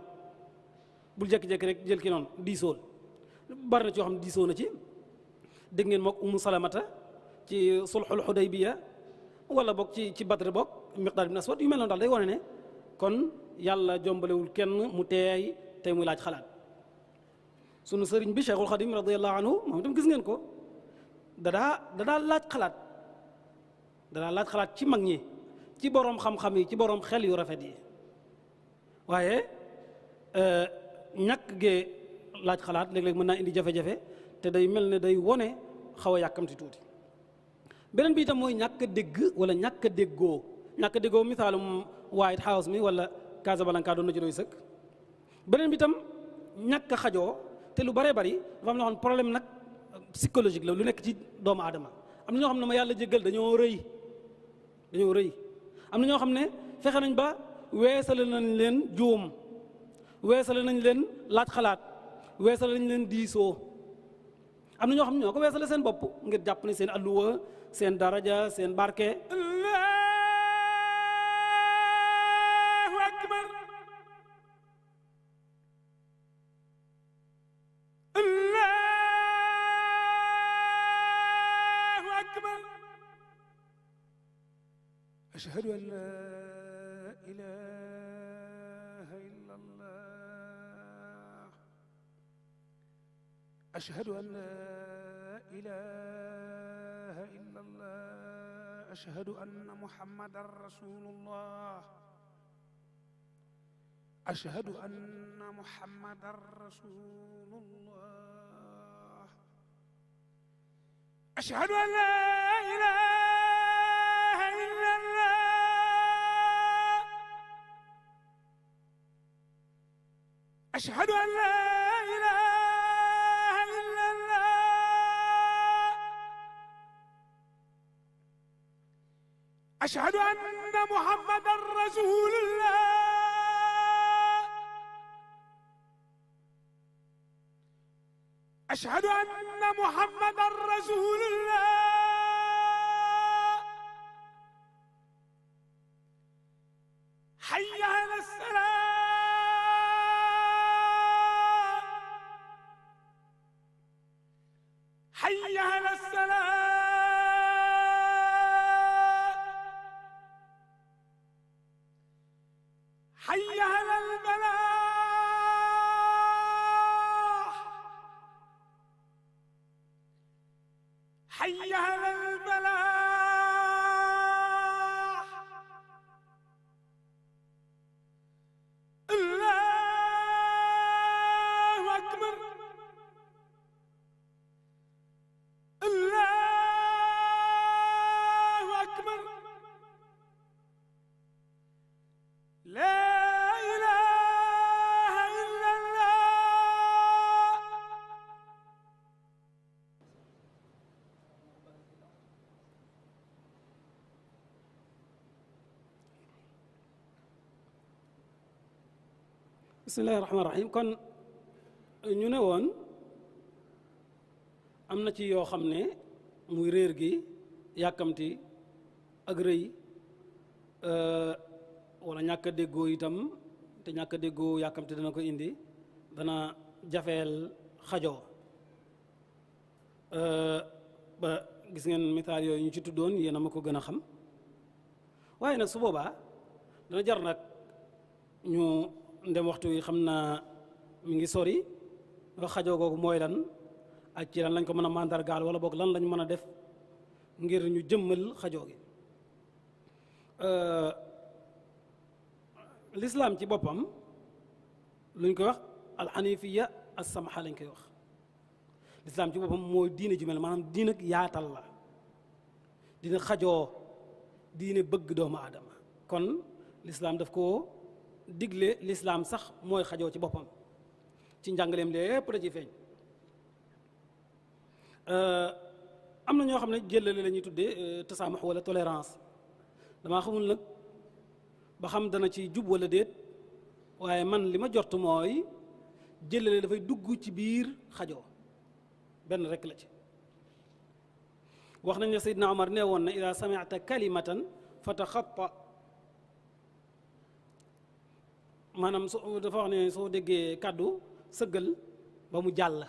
B: bul jékki-jékki rek jël ki noonu diisool bari na ci yoo xam ne diisoo na ci dégg ngeen mook Umu Salamata ci sulxul Xudaybiya wala bokk ci Badr bokk Miqdaad ibn Aswad yu mel noonu daal day wane ne kon yàlla jombalewul kenn mu teey tey muy laaj xalaat sunu sëriñ bi Cheikhul Xadim radiyallahu anhu moom itam gis ngeen ko dadaa laaj xalaat ci mag ñi ci boroom xam-xam yi ci boroom xel yu rafet yi waaye ñàkk gee laaj xalaat léeg-léeg mën naa indi jafe-jafe te day mel ne day wone xaw a yàkkamti tuuti beneen bi itam mooy ñàkk a dégg wala ñàkk a déggoo misaalum White House mi wala Casablanca doon na ci doy sëkk beneen bi itam ñàkk a xajoo te lu baree bari dafa am loo xam ne problème nag psychologique la lu nekk ci doomu aadama am na ñoo xam ne ma yàlla jéggal dañoo rëy am na ñoo xam ne fexe nañ ba weesale nañ leen juum weesale nañ leen laaj xalaat weesale nañ leen diisoo am na ñoo xam ne ñoo ko weesale seen bopp ngir jàpp ne seen alluwa seen daraja seen barke.
C: Allahu akbar Allahu akbar ashhadu an la ilaha illa Allah ashhadu an la ilaha illa Allah ashhadu anna Muhammadan rasulullah ashhadu anna Muhammadan rasulullah ashhadu an la ilaha illa Allah ashhadu an la ilaha illa Allah ashhadu anna Muhammadan rasulullah أشهد أن محمدا رسول الله حي على الصلاة حي على الصلاة حي على الفلاح حي على الفلاح الله أكبر الله أكبر لا إله إلا الله.
B: bismillahi rahmaani rahim. kon ñu ne woon am na ci yoo xam ne muy réer gi, yàkkamti ak rëy, wala ñàkk a déggoo itam, te ñàkk a déggoo yàkkamti dana ko indi, dana jafeel xajoo. ba gis ngeen misaal yooyu ñu ci tuddoon, yéen a ma ko gën a xam. waaye nag su boobaa dana jar nag ñu ndem waxtu wi xam naa mi ngi sori, nga xajoo googu mooy lan ak ci lan lañ ko mën a màndargaal, wala boog lan lañ mën a def ngir ñu jëmmal xajoo gi. lislaam ci boppam luñ koy wax alxanifiya as-samha lañ koy wax. lislaam ci boppam mooy diine ju mel, maanaam diine ak yaatal la, diine xajoo, diine bëgg doomu aadama. kon lislaam daf koo digle. lislaam sax mooy xajoo ci boppam, ci njàngaleem lépp da ci feeñ. am na ñoo xam ne jëlale la ñuy tuddee tasaamux wala tolérance. damaa xamul nag ba xam dana ci jub wala déet, waaye man li ma jort mooy jëlale dafay dugg ci biir xajoo, benn rekk la ci. wax nañ ne Seydina Omar nee woon na ida samicta kalimatan fa taxatta, maanaam dafa wax ne soo déggee kàddu sëggal ba mu jàll.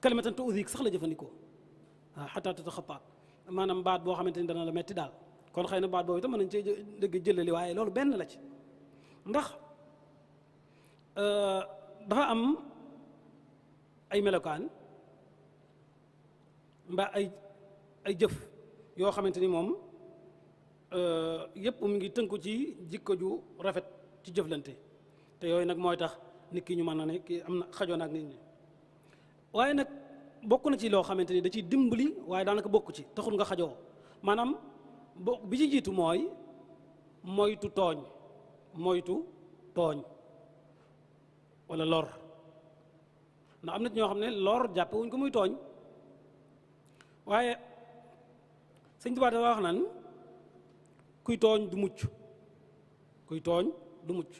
B: kalimatan tuudik sax la jëfandikoo, waaw xataa tataxatta, maanaam baat boo xamante ni dana la metti daal. kon xëy na baat boobu itam mën nañ cee dégg jëlali, waaye loolu benn la ci. ndax dafa am ay melokaan mbaa ay jëf yoo xamante ni moom yépp mu ngi tënku ci jikko ju rafet ci jëflante, te yooyu nag mooy tax nit ki ñu mën na ne kii am na xajoo na ak nit ñi. waaye nag bokk na ci loo xamante ni da ciy dimbali, waaye daanaka bokk ci taxul nga xajoo. maanaam bi ci jiitu mooy moytu tooñ wala lor. ndax am na ñoo xam ne lor jàppe wuñ ko muy tooñ, waaye Sëñ Tuubaa dafa wax naan kuy tooñ du mucc, kuy tooñ du mucc.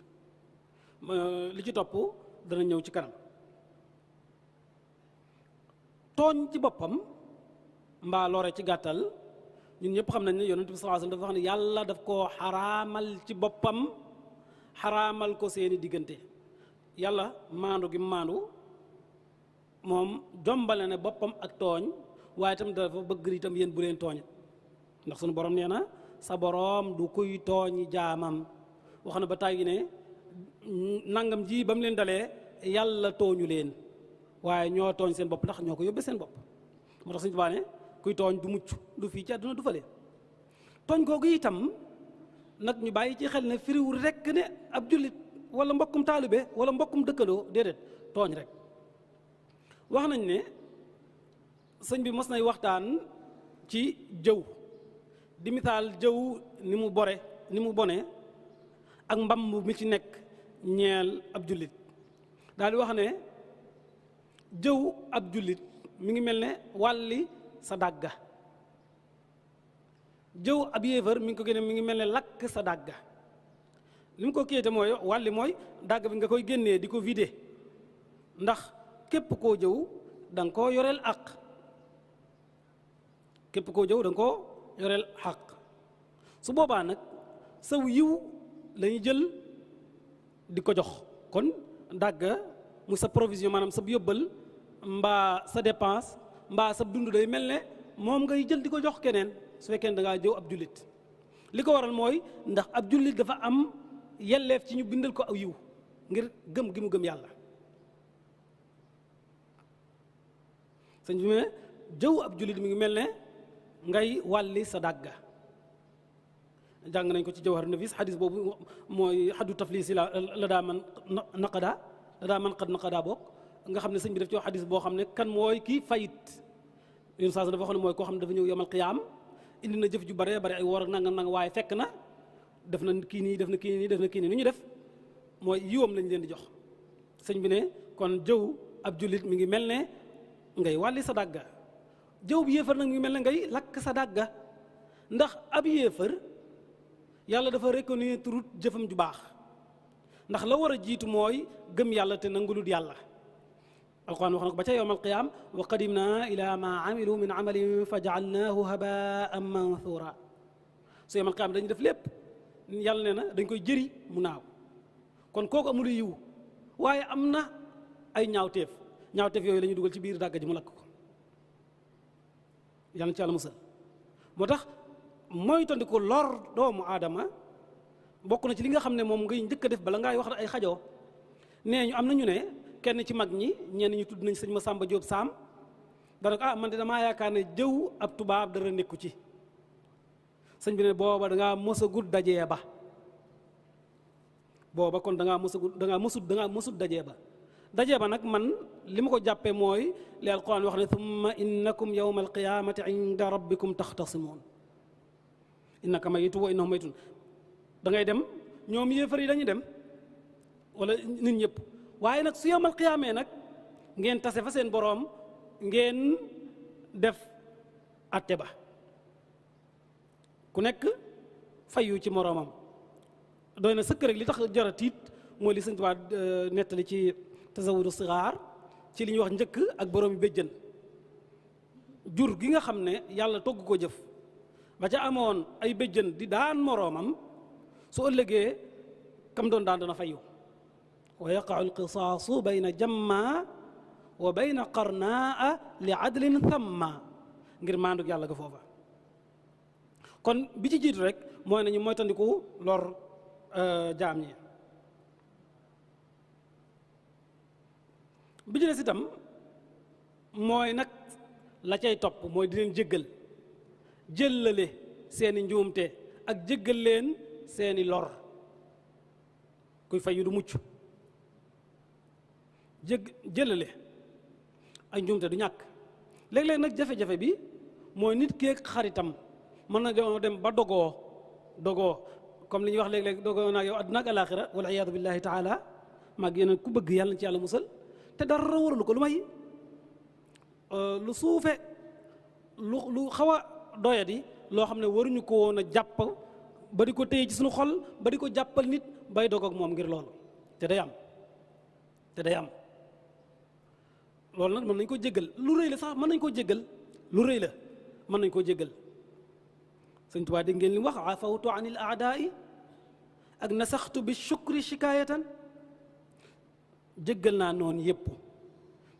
B: li ci topp dana ñëw ci kanam. tooñ ci boppam mbaa lore ci gàttal, ñun ñëpp xam nañ ne Yonent bi sallallahu alayhi wasallam dafa wax ne yàlla daf koo xaraamal ci boppam, xaraamal ko seeni diggante. yàlla maandu gi maandu moom jombale ne boppam ak tooñ, waaye itam dafa bëgg itam yéen bu leen tooñ. ndax sunu borom nee na sa borom du kuy tooñi jaamam. wax na ba tàyyi ne nangam ji ba mu leen dalee yàlla tooñu leen, waaye ñoo tooñ seen bopp ndax ñoo ko yóbbee seen bopp. moo tax Sëñ Tuubaa ne kuy tooñ du mucc, du fii ci àdduna du fële. tooñ googu itam nag ñu bàyyi ci xel ne firiwul rekk ne ab jullit wala mbokkum taalibe wala mbokkum dëkkandoo, déedéet, tooñ rek. wax nañ ne sëñ bi mos nay waxtaan ci jëw, di misaal jëw ni mu bone ak mbamb mi ci nekk ñeel ab jullit. daal di wax ne jëw ab jullit mi ngi mel ne wàlli sa dàgga, jëw ab yéefar mi ngi ko génne mi ngi mel ne lakk sa dàgga. li mu ko kéete mooy wàlli mooy dàgg bi nga koy génnee di ko vider, ndax képp koo jëw da nga koo yoreel àq képp koo jëw da nga koo yoreel àq su boobaa nag saw yiw lañuy jël di ko jox kon dàgga mu sa provision maanaam sa yóbbal mbaa sa dépense mbaa sa dund day mel ne moom ngay jël di ko jox keneen su fekkee ne da ngaa jëw ab jullit li ko waral mooy ndax ab jullit dafa am yelleef ci ñu bindal ko aw yiw ngir gëm gi mu gëm yàlla sëñ bi ne jëw ab jullit mi ngi mel ne ngay wàlli sa dàgga jàng nañ ko ci jawhar nafis xadis boobu mooy xaddu taflisi la daa man naqada la daa man qad naqada boog nga xam ne sëñ bi def ci xadis boo xam ne kan mooy kii fayit yoon saa dafa wax ne mooy koo xam ne dafa ñëw yomal qiyaam indi na jëf ju bare bare ay woor ak nanga nanga waaye fekk na def na kii nii def na kii nii def na kii nii nu ñu def mooy yiwam lañ leen di jox sëñ bi ne kon jëw ab jullit mi ngi mel ne ngay wàlli sa dàgga jëw bi yéefar nag mi ngi mel ne ngay lakk sa dàgga ndax ab yéefar yàlla dafa reconnaître jëfam ju baax ndax la war a jiitu mooy gëm yàlla te nangulut yàlla alquran wax na ko ba ca yawmal qiyaam wa qadimna ila ma amilu min amalin fa jaalnaahu habaan manthura su yawmal qiyaam dañu def lépp yàlla nee na dañ koy jëri mu naaw kon kooku amul yiw waaye am na ay ñaawteef yooyu la ñuy dugal ci biir dàgga ji mu lakk ko yàlla ci yàlla musal moo tax mooy tondiku lor doomu aadama bokk na ci li nga xam ne moom ngay njëkk a def bala ngay wax ay xajoo nee ñu am na ñu ne kenn ci mag ñi ñenn ñu tudd nañ sëñ Masamba Diop Sam dana ko man de damaa yaakaar ne jëw ab tubaab dara nekku ci sëñ bi ne booba dangaa mësagut dajee ba booba kon dangaa mësut dajee ba nag man li ma ko jàppee mooy li alquran wax ne thumma innakum yawma alqiyamati inda rabbikum taxtasimuun innaka mayitun wa innahum mayitun da ngay dem ñoom yéefar yi dañuy dem wala nit ñëpp waaye nag su yawmal qiyaamee nag ngeen tase fa seen boroom ngeen def atte ba ku nekk fayu ci moroomam doy na sëkk rek li tax jara tiit mooy li Sëñ Tuubaa nettali ci tasawudu sigaar ci li ñuy wax njëkk ak boroom yi béjjën jur gi nga xam ne yàlla togg ko jëf ba ca amoon ay béjjën di daan moroomam su ëllëgee kam doon daan dana fayu wa yaqau alqisaasu bayna jamma wa bayna qarnaa li adlin thamma ngir maandug yàlla ga foofa kon bi ci jiitu rek mooy nañu moytandiku lor jaam ñi bi ci des itam mooy nag la cay topp mooy di leen jéggal jëllale seeni njuumte ak jéggal leen seeni lor kuy fayu du mucc jëlale ay njuumte du ñàkk léeg-léeg nag jafe-jafe bi mooy nit keek xaritam mën na dem ba dogoo comme li ñuy wax léeg-léeg dogoo naa yow àdduna ak alaaxira wal iyaadu billahi taala maag yeneen ku bëgg yàlla na ci yàlla musal te dara waralu ko lu may lu suufe lu xaw a doyadi loo xam ne waruñu ko woon a jàpp ba di ko téye ci suñu xol ba di ko jàppal nit bay dog ak moom ngir loolu te day am loolu nag mën nañ ko jéggal lu rëy la sax mën nañ koo jéggal lu rëy la mën nañ koo jéggal Sëñ Tuubaa dégg ngeen li mu wax afawtu an il aadaai ak nasaxtu bi shukri shikaayatan jéggal naa noonu yépp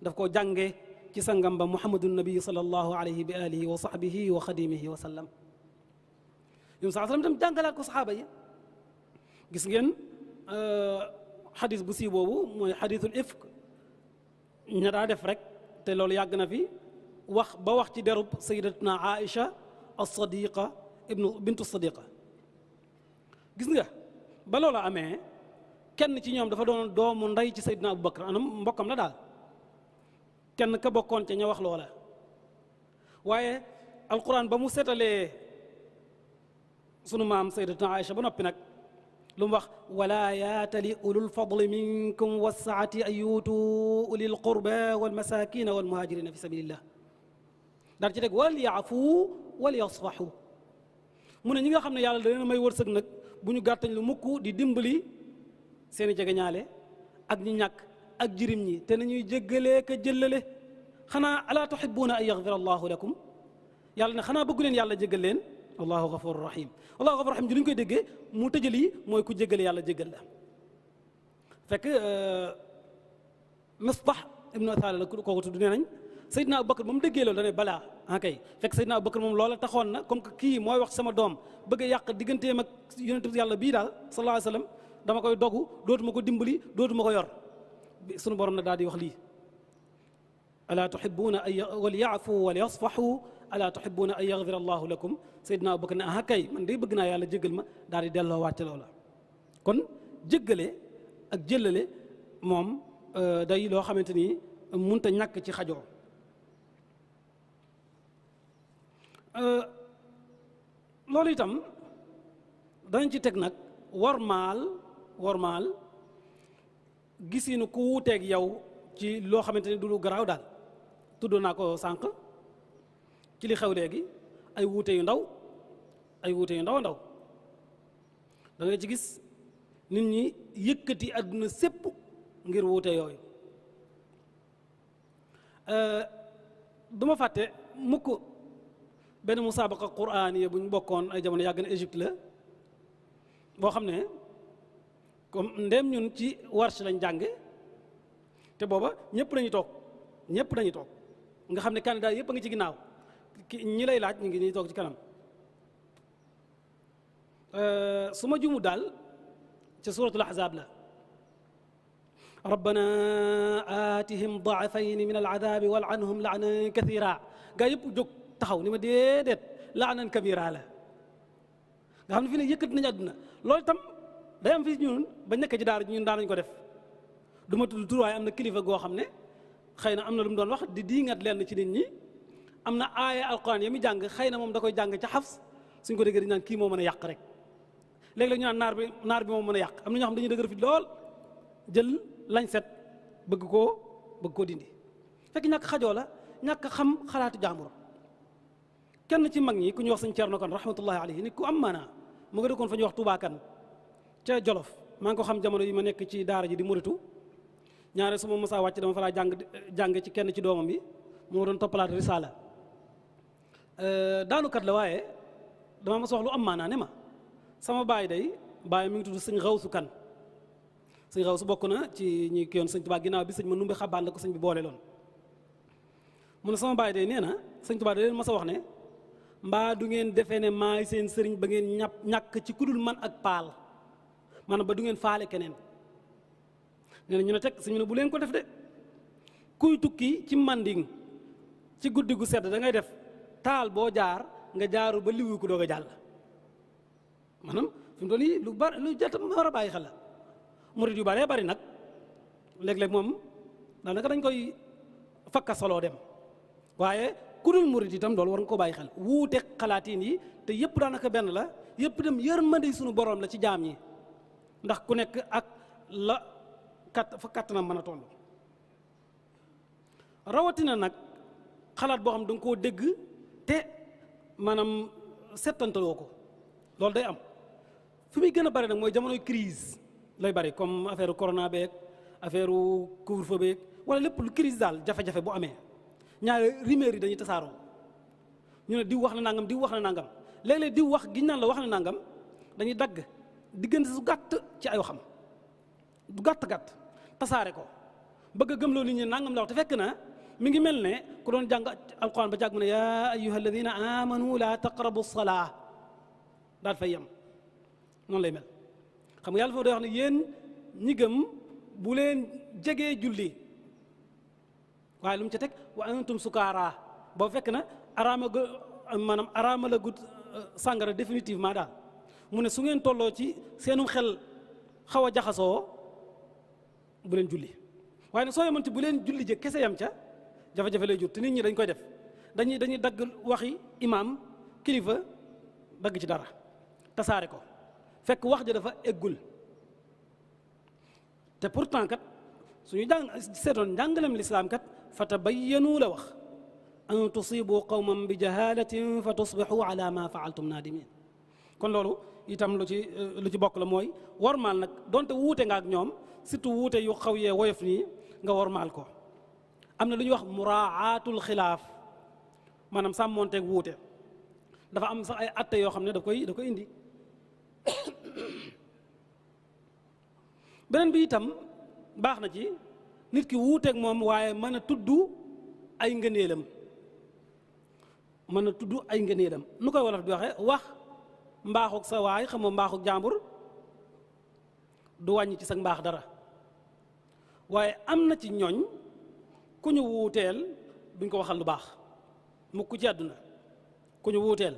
B: daf koo jànge ci sangam ba muhammadu nabi sallallahu alayhi bi alihi wa sahbihi wa xadimihi wa sallam yum saa sallam tam jàngalaat ko saxaaba yi gis ngeen xadis bu sii boobu mooy xadisul ifk ña daa def rek te loolu yàgg na fi wax ci derub sayidatuna Aïcha as-sadiqa bintu sadiqa gis nga ba loola amee kenn ci ñoom dafa doon doomu ndey ci sayidina Abubakar anam mbokkam la daal kenn ka bokkoon ca ña wax loola waaye alquran ba mu seetalee sunu maam sayidatuna Aïcha ba noppi nag lu mu wax wala yaatali ulul fadli minkum wassaati an yuutu ulil qurba wal masakina wal muhajirina fi sabilillah daal ci teg wal yaafu wal yasfaxu mu ne ñi nga xam ne yàlla da leen may wërsëg nag bu ñu gàttañ lu mukk di dimbali seeni jegeñaale ak ñi ñàkk ak jirim ñi te nañuy jéggalee ka jëllale xanaa alaa tuhibbuuna an yaghfira allahu lakum yàlla ne xanaa bëggu leen yàlla jéggal leen allahu ghafurur rahim allahu ghafurur rahim ji lu ñu koy déggee mu tëjal yi mooy ku jéggale yàlla jéggal la fekk Mistah ibnu Athala la kooku tudd nee nañ Seydina Abubakar ba mu déggee loolu dane balaa kay fekk Seydina Abubakar moom loola taxoon na comme que kii mooy wax sama doom bëgg a yàq digganteem ak yonent bi yàlla bii daal sallallahu alayhi wa sallam dama koy dogu dootuma ko dimbali dootuma ko yor sunu borom nag daal di wax lii alaa tuhibbuuna an wal ya'fu wal yasfahu alaa tuhibbuuna an yaghfira allahu lakum Seydina Abubakar ne kay man day bëgg naa yàlla jéggal ma daal di delloo wàcce loola kon jéggale ak jëllale moom day loo xamante ni munta ñàkk ci xajoo loolu itam danañ ci teg nag wormaal gisinu ku wuuteeg yow ci loo xamante ni du lu garaaw daal tudd naa ko sànq ci li xew léegi ay wuute yu ndaw ndaw da ngay ci gis nit ñi yëkkati àdduna sépp ngir wuute yooyu duma fàtte mukk benn musaabaqa quraaniya bu ñu bokkoon ay jamono yàgg na Égypte la boo xam ne comme ndéem ñun ci warsh lañ jànge te booba ñëpp dañuy toog nga xam ne candidat yëpp a ngi ci ginnaaw ñi lay laaj ñu ngi nii toog ci kanam su ma jumu daal ca suratul ahzab la rabbana aatihim daafayni min aladabi wal'anhum la'nan kathira gaa yëpp jóg taxaw ni ma déedéet la'nan kabira la nga xam ne fii ne yëkkati nañu àdduna loolu itam day am fii ñun ba nekk ci daara ñun daanañ ko def du ma tudd tur waaye am na kilifa goo xam ne xëy na am na lu mu doon wax di diingat lenn ci nit ñi am na aaya alquran ya muy jàng xëy na moom da koy jàng ca xafs suñ ko déggee di naan kii moo mën a yàq rek léegi-léeg ñu naan naar bi moom mën a yàq am na ñoo xam dañuy dëgër fi lool jël lañ set bëgg koo dindi fekk ñàkk xajoo la ñàkk xam xalaatu jaambur kenn ci mag ñi ku ñuy wax sëñ Cerno Kan rahmatullahi alayhi nit ku am maanaa mu nga dëkkoon fa ñuy wax Tuubaa Kan ca Jolof maa ngi ko xam jamono yi ma nekk ci daara ji di muritu ñaare su ma mosaa wàcc dama fa laa jàng ci kenn ci doomam bi moo doon toppalaat risaala daanukat la waaye dama ma soxlu am maanaa ne ma sama baay day baay mi ngi tudd sëñ Xawsu Kan sëñ Xawsu bokk na ci ñi ki yoon sëñ Tuubaa ginnaaw bi sëñ ma numbi xabaan la ko sëñ bi boole loon mu ne sama baay day nee na sëñ Tuubaa da leen mas a wax ne mbaa du ngeen defee ne maay seen sëriñ ba ngeen ñàkk ci kudul man ak paal maanaam ba du ngeen faale keneen nee na ñu ne teg suñu ne bu leen ko def de kuy tukki ci manding ci guddi gu sedd da ngay def taal boo jaar nga jaaru ba liwu ko doog a jàll maanaam fi mu toll nii lu bari lu jot war a bàyyi xel la murid yu baree bari nag léeg-léeg moom daanaka dañ koy fakka soloo dem waaye ku dul murid itam loolu war nga ko bàyyi xel wuute xalaatiin yi te yëpp daanaka benn la yëpp itam yërmande suñu borom la ci jaam ñi ndax ku nekk ak la fa kàttanam mën a toll rawatina nag xalaat boo xam da nga koo dégg te maanaam settantaloo ko loolu day am fi muy gën a bari nag mooy jamonoy crise lay bari comme affaire corona beeg affaire couvre-feu beeg wala lépp lu crise daal jafe-jafe bu amee ñaari rumeur yi dañuy tasaaroo ñu ne diw wax na nangam diw wax na nangam léeg-léeg diw wax giñ naan la wax na nangam dañuy dagg diggante su gàtt ci ay waxam du gàtt tasaare ko bëgg a gëmloo nit ñi nangam la wax te fekk na mi ngi mel ne ku doon jàng alquran ba jàgg mu ne yaa ayyuha alladina amanu la taqrabu salaa daal fay yem noonu lay mel xam nga yàlla foofu day wax ne yéen ñi gëm bu leen jegee julli waaye lu mu ca teg wa antum sukaara boo fekk na araama la gut sàngara définitivement daal mu ne su ngeen tolloo ci seenum xel xaw a jaxasoo bu leen julli waaye nag soo yemoon ci bu leen julli jë kese yam ca jafe-jafe lay jur te nit ñi dañ koy def dañuy dagg waxi imaam kilifa dagg ci dara tasaare ko fekk wax ja dafa eggul te pourtant kat suñu seetoon njàngalem lislaam kat fa tabayyanu la wax an tusibu qawman bi jahalatin fa tusbixu ala ma faaltum nadimin kon loolu itam lu ci bokk la mooy wormaal nag donte wuute nga ak ñoom surtout wuute yu xaw yee woyof nii nga wormaal ko am na lu ñuy wax muraatul xilaaf maanaam sàmmonteeg wuute dafa am sax ay atte yoo xam ne da koy indi beneen bi itam baax na ci nit ki wuuteeg moom waaye mën a tudd ay ngëneelam nu koy wolof di waxe wax mbaaxuk sa waay xamoo mbaaxuk jàmbur du wàññi ci sa mbaax dara waaye am na ci ñooñ ku ñu wuuteel duñ ko waxal lu baax mukk ci àdduna ku ñu wuuteel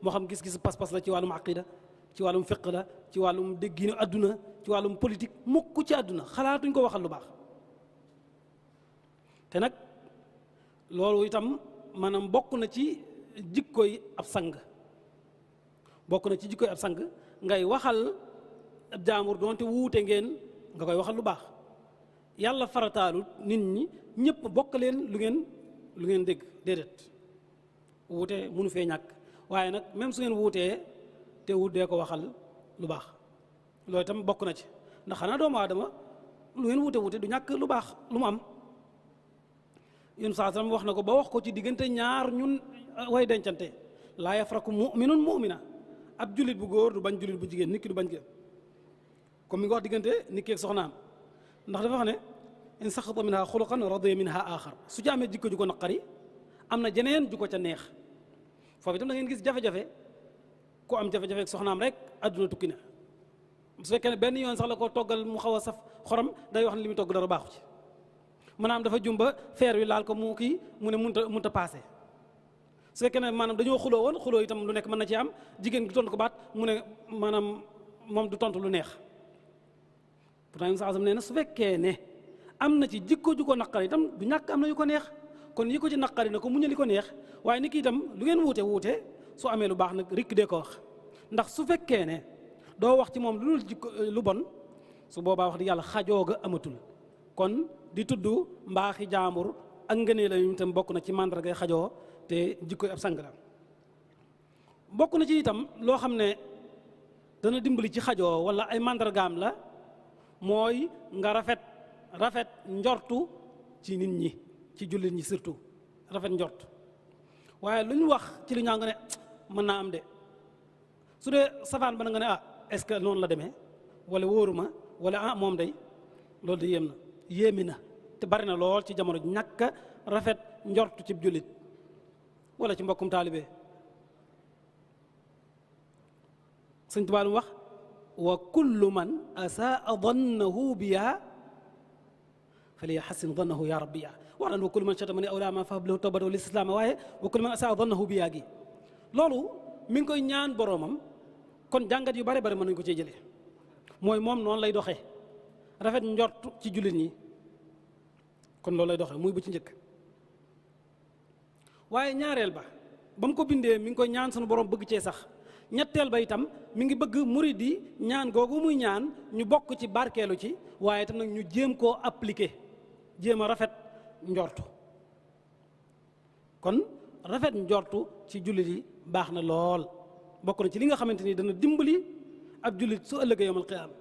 B: moo xam gis-gis pas-pas la ci wàllum aqida ci wàllum fiq la ci wàllum dégginu àdduna ci wàllum politique mukk ci àdduna xalaatuñ ko waxal lu baax te nag loolu itam maanaam bokk na ci jikkoy ab sang ngay waxal ab jaambur doonte wuute ngeen nga koy waxal lu baax yàlla farataalu nit ñi ñëpp bokk leen lu ngeen dégg déedéet wuute mënu fee ñàkk waaye nag même su ngeen wuutee te dee ko waxal lu baax loolu itam bokk na ci ndax xanaa doomu aadama lu ngeen wuute du ñàkk lu baax lu mu am yéen saa sallam wax na ko ba wax ko ci diggante ñaar ñun way dencante laa yafraku mu'minun mu'mina ab jullit bu góor du bañ jullit bu jigéen nit ki du bañ ki comme mi nga wax diggante nit ki ak soxnaam ndax dafa wax ne in saxata minha xuluqan radiya minha axar su ci amee jikko ju ko naqari am na jeneen ju ko ca neex foofu itam da ngeen gis jafe-jafe ku am jafe-jafe ak soxnaam rek adduna tukki na su fekkee ne benn yoon sax la ko toggal mu xaw a saf xorom day wax ne li muy togg dara baaxu ci maanaam dafa jumba feer wi laal ko mu kii mu ne munta paase su fekkee ne maanaam dañoo xuloo woon xuloo itam lu nekk mën na ci am jigéen gi tontu ko baat mu ne maanaam moom du tontu lu neex pourtant saa sam nee na su fekkee ne am na ci jikko ju ko naqari itam du ñàkk am na yu ko neex kon yi ko ci naqari na ko muñal li ko neex waaye nit ki itam lu ngeen wuute su amee lu baax nag rikk dee ko wax ndax su fekkee ne doo wax ci moom lu dul jikko lu bon su boobaa wax di yàlla xajoo ga amatul kon di tudd mbaaxi jaambur ak ngënee la ñu itam bokk na ci màndargay xajoo te jikkoy ab sang la bokk na ci itam loo xam ne dana dimbali ci xajoo wala ay màndargaam la mooy nga rafet njortu ci nit ñi ci jullit ñi surtout rafet njort waaye lu ñu wax ci li ñaa nga ne mën naa am de su dee safaan ba na nga ne est-ce que noonu la demee wala wóoruma wala moom day loolu de yéemi na te bari na lool ci jamono ñàkk a rafet njortu ci jullit wala ci mbokkum taalibe Sëñ Tuubaa lu wax wa kullu man asaa dannahu biya falyaxasin dannahu ya rabbiya wax naan wa kullu man chatamani awla ma fahab lahu tawbata wal istislaama waaye wa kullu man asaa dannahu biya gi loolu mi ngi koy ñaan boroomam kon jàngat yu bare bare mën nañu ko cee jëlee mooy moom noonu lay doxee rafet njort ci jullit ñi kon loolu lay doxee muy bu ci njëkk waaye ñaareel ba mu ko bindee mi ngi koy ñaan sunu borom bëgg cee sax ñetteel ba itam mi ngi bëgg murid yi ñaan googu muy ñaan ñu bokk ci barkeelu ci waaye itam nag ñu jéem koo appliquer jéem a rafet njortu kon rafet njortu ci jullit yi baax na lool bokk na ci li nga xamante ni dana dimbali ab jullit su ëllëgee yawmal qiyaama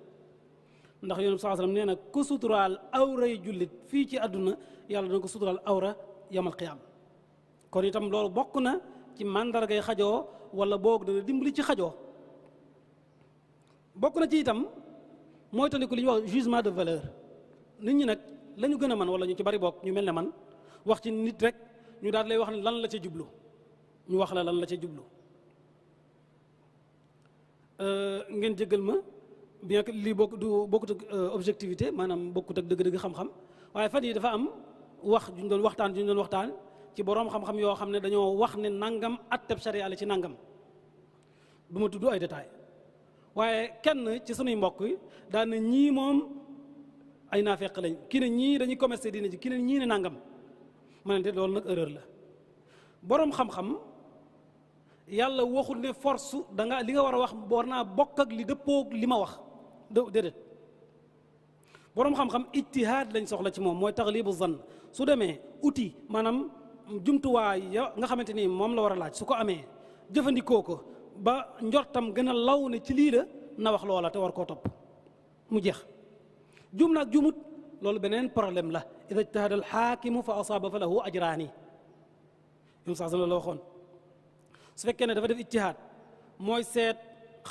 B: ndax yonent bi sallallahu alayhi wasallam nee na ku suturaal awray jullit fii ci àdduna yàlla dana ko suturaal awra yawmal qiyaama kon itam loolu bokk na ci màndargay xajoo wala boog dana dimbali ci xajoo bokk na ci itam mooy tandiku li ñuy wax jugement de valeur nit ñi nag la ñu gën a man wala ñu ci bari bokk ñu mel ne man wax ci nit rek ñu daal lay wax ne lan la ca jublu ñu wax la lan la ca jublu ngeen jéggal ma bien que lii bokkut ak objectivité maanaam bokkut ak dëgg-dëgg xam-xam waaye fan yi dafa am wax juñ doon waxtaan ci boroom xam-xam yoo xam ne dañoo wax ne nangam atteb sharia la ci nangam du ma tudd ay détails waaye kenn ci sunuy mbokk yi daan na ñii moom ay naafeq lañ kii ne ñii dañuy commercer diine ji kii ne ñii ne nangam ma ne loolu nag erreur la boroom xam-xam yàlla waxul ne force da nga li nga war a wax war naa bokk ak li dëppoog li ma wax déedéet boroom xam-xam ijtihaad lañ soxla ci moom mooy taxlibu zann su demee outil maanaam jumtuwaay ya nga xamante ni moom la war a laaj su ko amee jëfandikoo ko ba njortam gën a law ne ci lii la na wax loola te war koo topp mu jeex jum naag jumut loolu beneen problème la ida ijtahada alxaakimu fa asaaba fa lahu ajraani yum sax la waxoon su fekkee ne dafa def ijtihaad mooy seet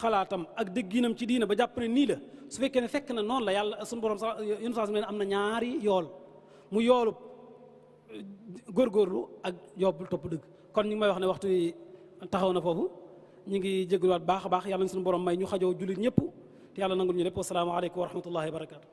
B: xalaatam ak dégginam ci diina ba jàpp ne nii la su fekkee ne fekk na noonu la yàlla suñu borom sax yum sax ne am na ñaari yool mu yoolu góorgóorlu ak yobbul topp dëgg kon ñu ngi may wax ne waxtu wi taxaw na foofu ñu ngi jégaluwaat baax a baax yàlla na suñu borom may ñu xajoo jullit ñëpp te yàlla nangul ñu lépp wasalaamaaleykum wa rahmatullahi wa barakaatu